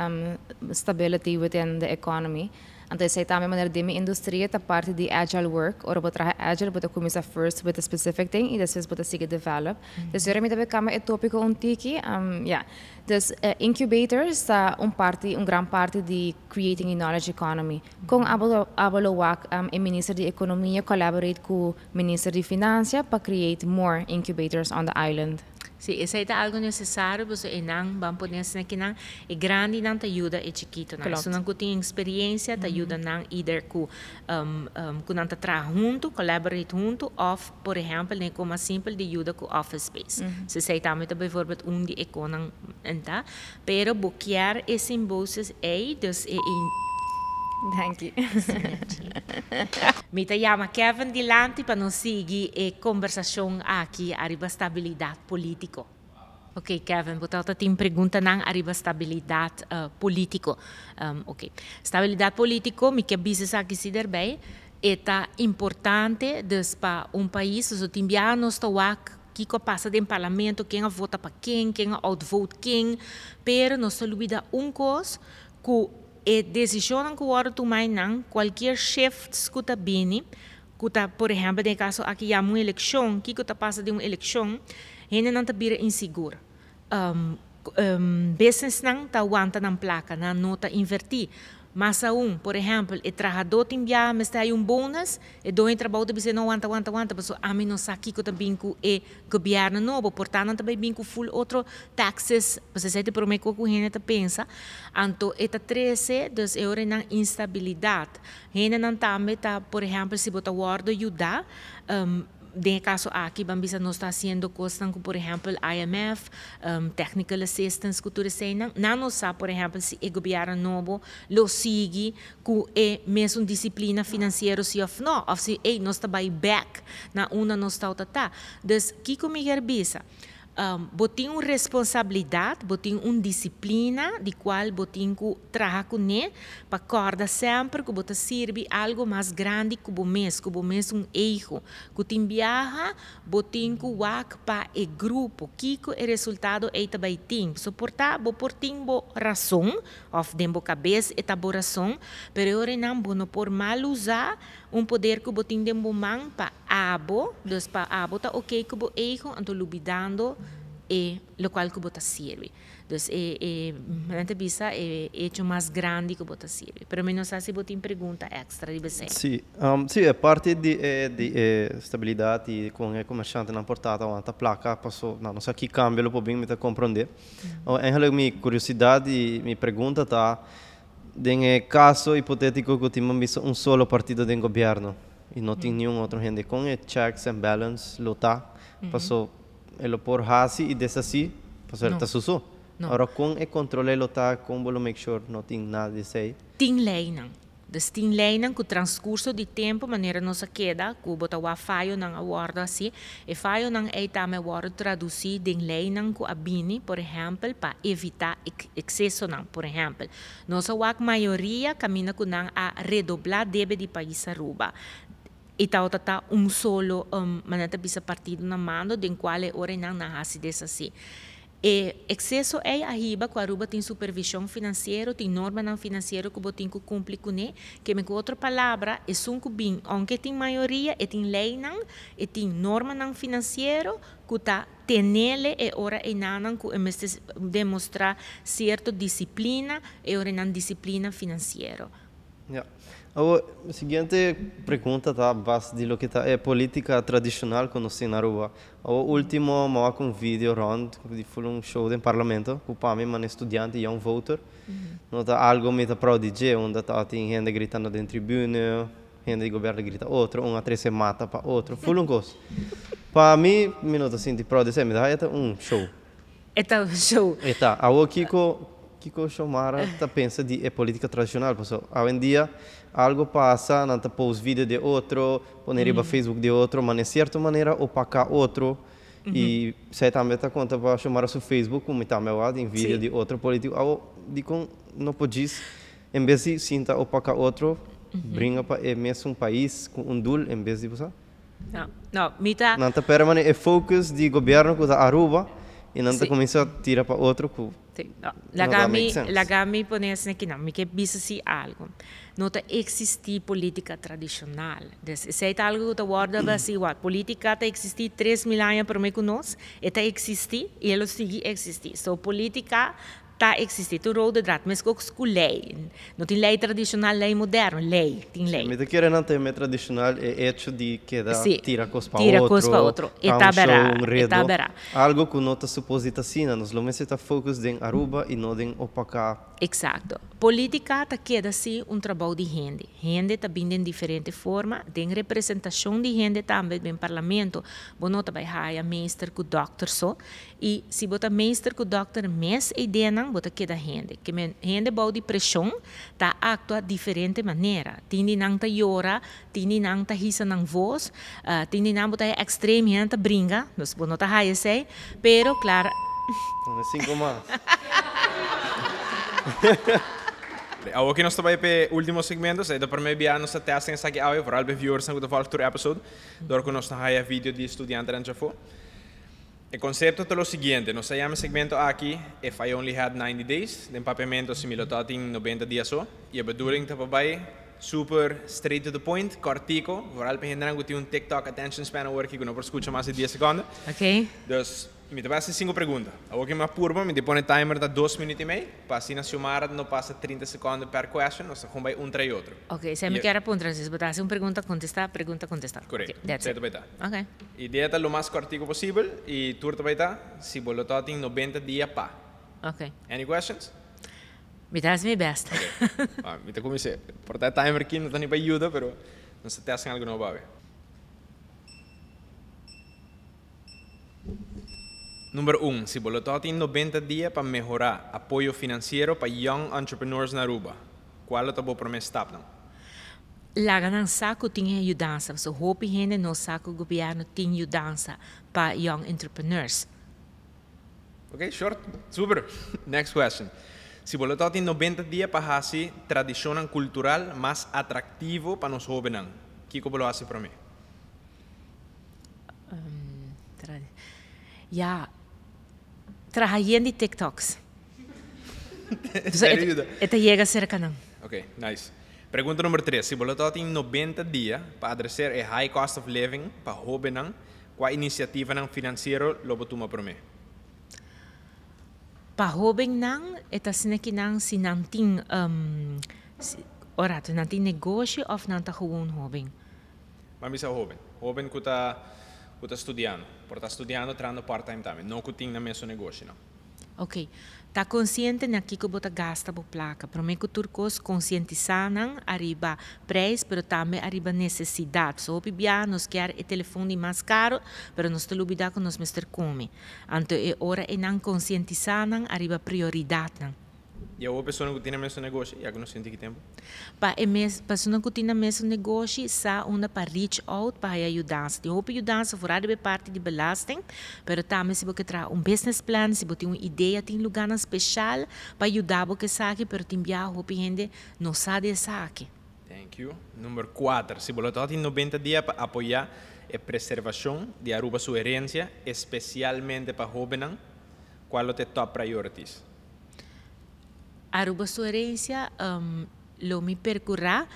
stability within the economy. Anto esey tambe manera di mi industria ta parti di agile work. Ora bo traha agile, bo ta cuminsa first with a specific thing y despues bo ta sigui develop. Dus ora mi ta cambia e topico un tiki, yeah. Dus incubators ta un parti, un gran parti di creating a knowledge economy. Con abo lo wak e minister di Economia collaborate cu minister di Finansa pa create more incubators on the island? Si, esey ta algo necesario, pasobra nan ban pone asina cu nan e grandi nan ta yuda e chikito nan. So nan tin experiencia ta yuda nan either cu nan ta traha hunto, collaborate hunto, of por ehempel, ne, como simpel di yuda cu office space. Si esey tambe ta bijvoorbeeld un di e conan ta, pero bo kier e symbiosis ey, dus e Thank you. Mi ta yama Kevin dilanti pa nos sigui e conversacion aki ariba stabilidad politico. Ok, Kevin, bo tin pregunta nan ariba stabilidad politico. Ok, stabilidad politico, mi kier bisa aki si erbij, ta importante dus pa un pais, so tin bia nos ta wak kico pasa den parlamento, ken a vota pa ken, ken a outvote ken, pero nos ta lubida un cos, cu e decision cu wordo tuma nan, cualkier shifts cu ta bini, cu ta, por ehempel, den caso aki ya un eleccion, kico ta pasa den un eleccion, hende nan ta bira inseguro. Business nan ta wanta nan placa, nan no ta inverti. Mas aun, por ehempel, e trahador tin bia, mester haya un bonus, e doño trabou ta bisa: "No, wanta, wanta, wanta, paso ami no sa kico ta bin cu e gobierno nobo, por ta nan tambe bin cu full otro taxes", paso esey ta prome cu hende ta pensa. Anto, e ta trece, dus e ora nan instabilidad. Hende nan tambe ta, por ehempel, si bo ta wordo yuda, den caso aki, ban bisa, nos ta haciendo cos como, por ehempel, IMF, technical assistance, cultura nan, nan no sa, por ehempel, si e gobierno nobo lo sigui cu e mesun disciplina financiero si of no, of si ey nos ta bay back na unda nos ta ta. Dus kico mi kier bisa? Bo tin un responsabilidad, bo tin un disciplina di cual bo tin cu traha cune pa corda semper cu bo ta sirbi algo mas grandi cu bo mes, cu bo mes un ego, cu tin biaha, bo tin cu wak pa e grupo, kico e resultado ey ta bay tin. So por ta, bo por tin bo rason, of den bo cabes e ta bo rason, pero ora nan bo no por mal usa un poder cu bo tin den bo man pa abo, dus pa abo ta ok cu bo ego, anto lubidando E locual cu bo ta sirbi. Dus e e nan ta bisa e hecho mas grandi cu bo ta sirbi. Pero mi no sa si bo tin pregunta extra riba esey. Si, si e parti di e di e stabilidad y con e comerciantenan por ta ta wanta placa paso nan no sa ki cambio lo por bin mi ta comprende. Awor eigenlijk mi curiosidad y mi pregunta ta den e caso hipotetico cu tin bisa un solo partido den gobierno y no tin niun otro hende con e checks and balance lo ta paso E lo por haci y deshaci pasobra e ta su so. Ora con e control e lo ta, con bo lo make sure no tin nada di esey? Tin leynan. Dus tin leynan cu transcurso di tempo manera nos a keda cu bo ta wak fayonan a wordo haci, e fayonan ey tambe a wordo traduci den leynan cu a bini, por ehempel, pa evita excesonan. Por ehempel, nos a wak mayoria caminda cu nan a redobla debe di pais Aruba. E tabata ta un solo manera ta bisa partido na mando den cual e ora einan nan haci deshaci. E exceso ei a hiba cu Aruba tin supervision financiero, tin normanan financiero cu bo tin cu cumpli cune, keme cu otro palabra esun cu bin aunke tin mayoria e tin leynan, e tin normanan financiero cu ta tenele e ora einanan cu e mester demostra cierto disciplina, e ora einan disciplina financiero. Ja. Awor, mi siguiente pregunta ta a base di loke ta e politica tradicional cu nos tin na Aruba. Awor ultimo mi a wak un video rond di full un show den parlamento cu pa mi mane studiante young voter. No ta algo mi ta proud di dje unda tabatin hende gritando den tribune, hende di gobierno grita otro, un a trece mata pa otro, full un cos. Pa mi, mi no ta sinti proud di esey, mi ta haya ta un show. E ta un show. E ta. Awor kiko kiko Xiomara ta pensa di e politica tradicional? Pasobra awendia algo pasa, nan ta post video di otro, pone riba Facebook di otro, ma na cierto manera opaca otro. Y esey tambe ta conta pa Xiomara su Facebook, cu mi tambe a wak den video di otro politico. Awor dicon no por djis en bes di sinta opaca otro, bringa pa e mesun pais cu un doel en bes di bo sa? No, no, mi ta. Nan ta perde e focus di gobierno cu ta Aruba y nan ta cuminsa tira pa otro cu Sí, no. no ta Laga make mi, sense. laga mi pone esaki aki nan. Mi ke bisa si algo. No ta existi politica tradicional. Dus esey ta algo cu ta wordo basi igual. Politica ta existi 3000 aña prome cu nos. E ta existi y e lo sigui existi. So politica Ta existi tur rode draad, meskos ku lei. No tin lei tradishonal, lei moderno, lei, tin lei. Mi ta kere nan teme tradishonal e hecho di keda tira kos pa Tira kos pa otro, otro, e ta ta un show, bera, un e ta redo, bera. algo ku no ta supos di ta asina. Nos lo mester ta focus den Aruba y no den opaká. Eksakto. Politika ta keda si un trabou di hende. Hende ta bin den diferente forma, den representashon di hende tambe den parlamento. Bo no ta bai haya meester ku dòkter so. I si bo ta meester ku dòkter mes e ideanan bo ta keda hende. Ke men hende bou di preshon ta aktua diferente manera. Tin di nan ta yora, tin di nan ta hisa nan vos, tin di nan bo ta haya ekstrem hende ta bringa, dus bo no ta haya esei, pero klar. Pone sinku mas. Awo ki nos ta bai p'e ultimo segmento, esei ta prome bia nos ta testing esaki awe, vooral p'e viewersnan ku ta volg tur episode, dor ku nos ta haya video di studiantenan djafó. E konsepto ta lo siguiente, nos ta yama e segmento aki If I Only Had 90 Days, den papiamento si mi lo ta tin 90 dia so, i e bedoeling ta pa bai super straight to the point, kòrtico, vooral pa hendenan ku tin un TikTok attention span awor aki ku no por skucha mas di dies sekonde. Ok. Dus, mi ta bai hasi sinku pregunta. Awor ki mi a purba, mi ta pone timer ta 2 minuut i mei, pa asina Xiomara no pasa 30 sekonde per question, nos ta kon bai un tra i otro. Ok, si mi kier a puntra, si bo ta hasi un pregunta, kontestá, pregunta, kontestá. Korekto. Ok, that's Esei it. ta bai ta. Ok. Idea ta lo mas kortico posibel y tur ta bay ta si bo lo ta tin 90 dia pa. Ok. Any questions? Mi ta haci mi best. Ok. Ah, mi ta cuminsa. Por ta e timer aki no ta ni pa yuda, pero nos ta testing algo nobo awe. Number un, si bo lo ta tin 90 dia pa mehora apoyo financiero pa young entrepreneurs na Aruba, cual lo ta bo prome stapnan? Laga nan sa ku tin e yudansa pasobra hopi hende no sa ku gobièrnu tin yudansa pa young entrepreneurs. Ok, short, super. Next question. Si bo lo ta tin 90 dia pa hasi tradishonnan kultural mas atraktivo pa nos hóbennan, kiko bo lo hasi promé? Ya, traha yen di TikToks. Pasobra e ta yega serka nan. Ok, nice. Pregunta number tres, Si bo lo tabatin 90 dia pa adreser e high cost of living pa hobennan, kua inisiativanan finansiero lo bo tuma promé? Pa hobennan, e ta asina cu nan si nan tin ora nan tin negoshi of nan ta gewoon hoben? Ban bisa hoben. Hoben cu ta studiando. Por ta studiando, trahando part-time tambe. No cu tin nan mes negoshi, no. Ok. Ta consciente na kico bo ta gasta bo placa. Prome cu tur cos, conscientisa nan ariba prijs, pero tambe ariba necesidad. So hopi bia nos kier e telefon di mas caro, pero nos ta lubida cu nos mester come. Anto e ora e nan conscientisa nan ariba prioridad nan. Y e persona cu tin mes negoshi, ya cu nos sinti cu tempo? Pa e mes persona cu tin mes negoshi, sa unda pa reach out pa yudansa. Tin hopi yudansa for di parti di belasting, pero tambe si bo traha un business plan, si bo tin un idea, tin lugar special pa yuda bo cu esaki, pero tin bia hopi hende no sa di esaki. Thank you. Number 4. Si bo tin 90 dia pa apoya e preservacion di Aruba su herencia, especialmente pa hobennan, cua ta e top priorities? Aruba su herencia, lo mi percura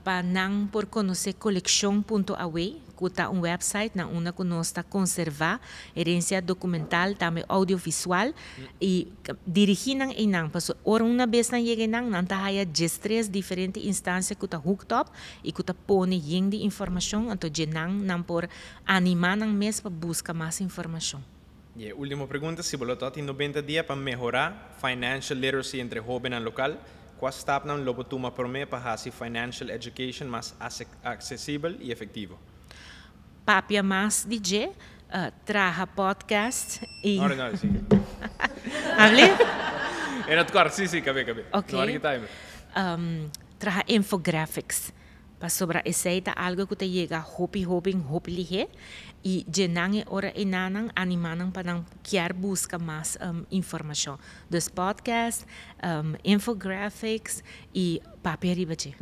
pa nan por conoce coleccion.aw, cu ta un website na unda cu nos ta conserva herencia documental, tambe audiovisual, y dirigi nan eynan, paso ora un bes nan yega nan, nan ta haya 13 diferente instancia cu ta hooked up y cu ta pone yen di informacion, anto nan nan por anima nan mes pa busca mas informacion. Y ultimo pregunta, si bo tin 90 dia pa mehora financial literacy entre hobennan local, cua stapnan lo bo tuma prome pa haci financial education mas accesibel y efectivo? Papia mas DJ, traha podcast y No, no, si. Hable? Era het kort, si, caba, caba. Ok. No, time. Traha infographics. Pasobra esey ta algo cu ta yega hopi hopi hopi lihe y djenan e ora enanan animanan pa nan kier busca mas informacion. Dus podcast, infographics y papia riba dje.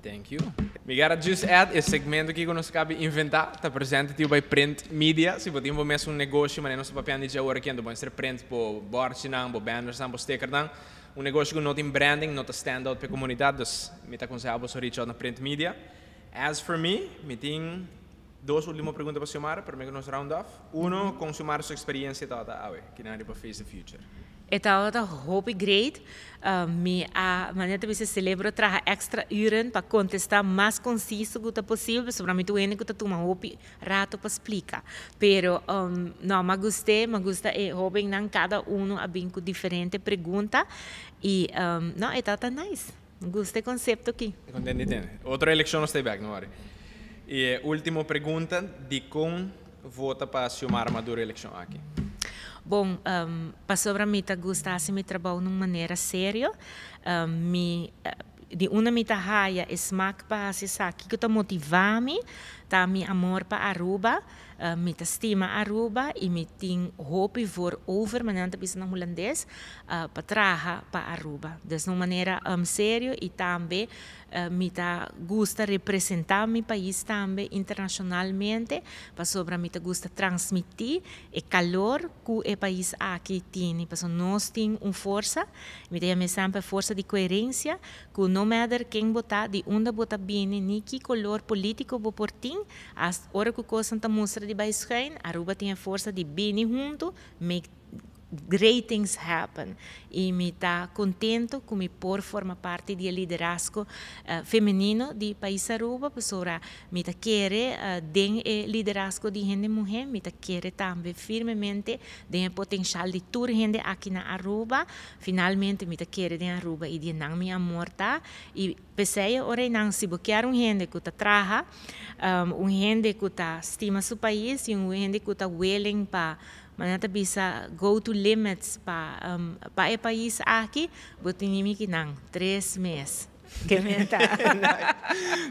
Thank you. Mi kier just add e segmento cu nos a caba di inventa, ta presente by Print Media. Si bo tin mes un negoshi, mas nos papia di awor aki, bo por print bo bordnan, bo banners, bo sticker nan. Un negoshi cu no tin branding, no ta stand out pa e comunidad, dus mi ta aconseha bo reach out na Print Media. As for me, mi tin dos ultimo pregunta pa Xiomara, pa mi nos round off. Uno, con Xiomara su experiencia ta awe, cu nan pa Face the Future? E tabata hopi great. Mi a manera bisa celebro traha extra uren pa contesta mas conciso cu posibel, sobre mi tu cu ta tuma hopi rato pa splica. Pero no, mi gusta, mi gusta e hobennan cada uno a bin cu diferente pregunta y no, e tabata nice. Mi gusta e concepto aki. Contento di Otro eleccion nos back, no worry. Y ultimo pregunta, di con vota pa Xiomara Maduro eleccion aki? Bon, pasobra mi ta gusta haci mi trabou di un manera serio. Mi di unda mi ta haya e smaak pa haci esaki cu ta motiva mi, ta mi amor pa Aruba, mi ta stima Aruba y mi tin hopi voor over, manera ta bisa na Hulandes, pa traha pa Aruba. Dus di un manera serio y tambe mi ta gusta representa mi pais tambe internacionalmente, pasobra mi ta gusta transmiti e calor cu e pais aki tin. Pasobra nos tin un forsa, mi ta yama semper forsa di coherencia, cu no matter ken bo ta, di unda bo ta bini, ni ki color politico bo por tin, as ora cu cos ta mustra di bay schuin, Aruba tin e forsa di bini hunto, make great things happen. Y mi ta contento cu mi por forma parti di liderazgo femenino di pais Aruba, pasobra mi ta kere den e liderazgo di hende muhe, mi ta kere tambe firmemente den potencial di tur hende aki na Aruba. Finalmente mi ta kere den Aruba y di nan mi amor ta. Y p'esey ora nan si bo kier un hende cu ta traha, un hende cu ta stima su pais y un hende cu ta willing pa manera ta bisa go to limits pa e pais aki, bo tin mi cu nan 3 mes. Cu meta.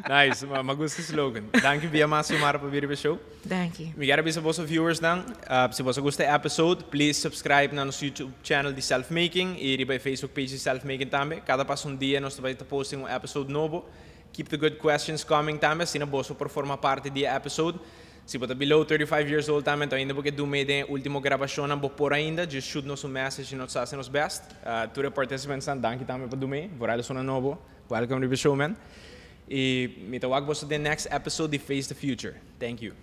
Nice, mi gusta e slogan. Thank you, bia mas Xiomara, pa bin e show. Thank you. Mi kier avisa boso viewers nan, si bo gusta e episode, please subscribe na nos YouTube channel di Self Making y riba Facebook page di Self Making tambe. Cada paso un dia nos ta bay posting un episode nobo. Keep the good questions coming tambe, asina boso por forma parti di e episode. Si bo ta below 35 years old tambe, anto ainda bo kier duna e ultimo grabacion bo por ainda, just shoot nos un message y nos ta haci nos best. Tur participants, danki tambe pa duna. Vooral esunnan nobo. Welcome to the show, man. Y mi ta wak boso the next episode di Face the Future. Thank you.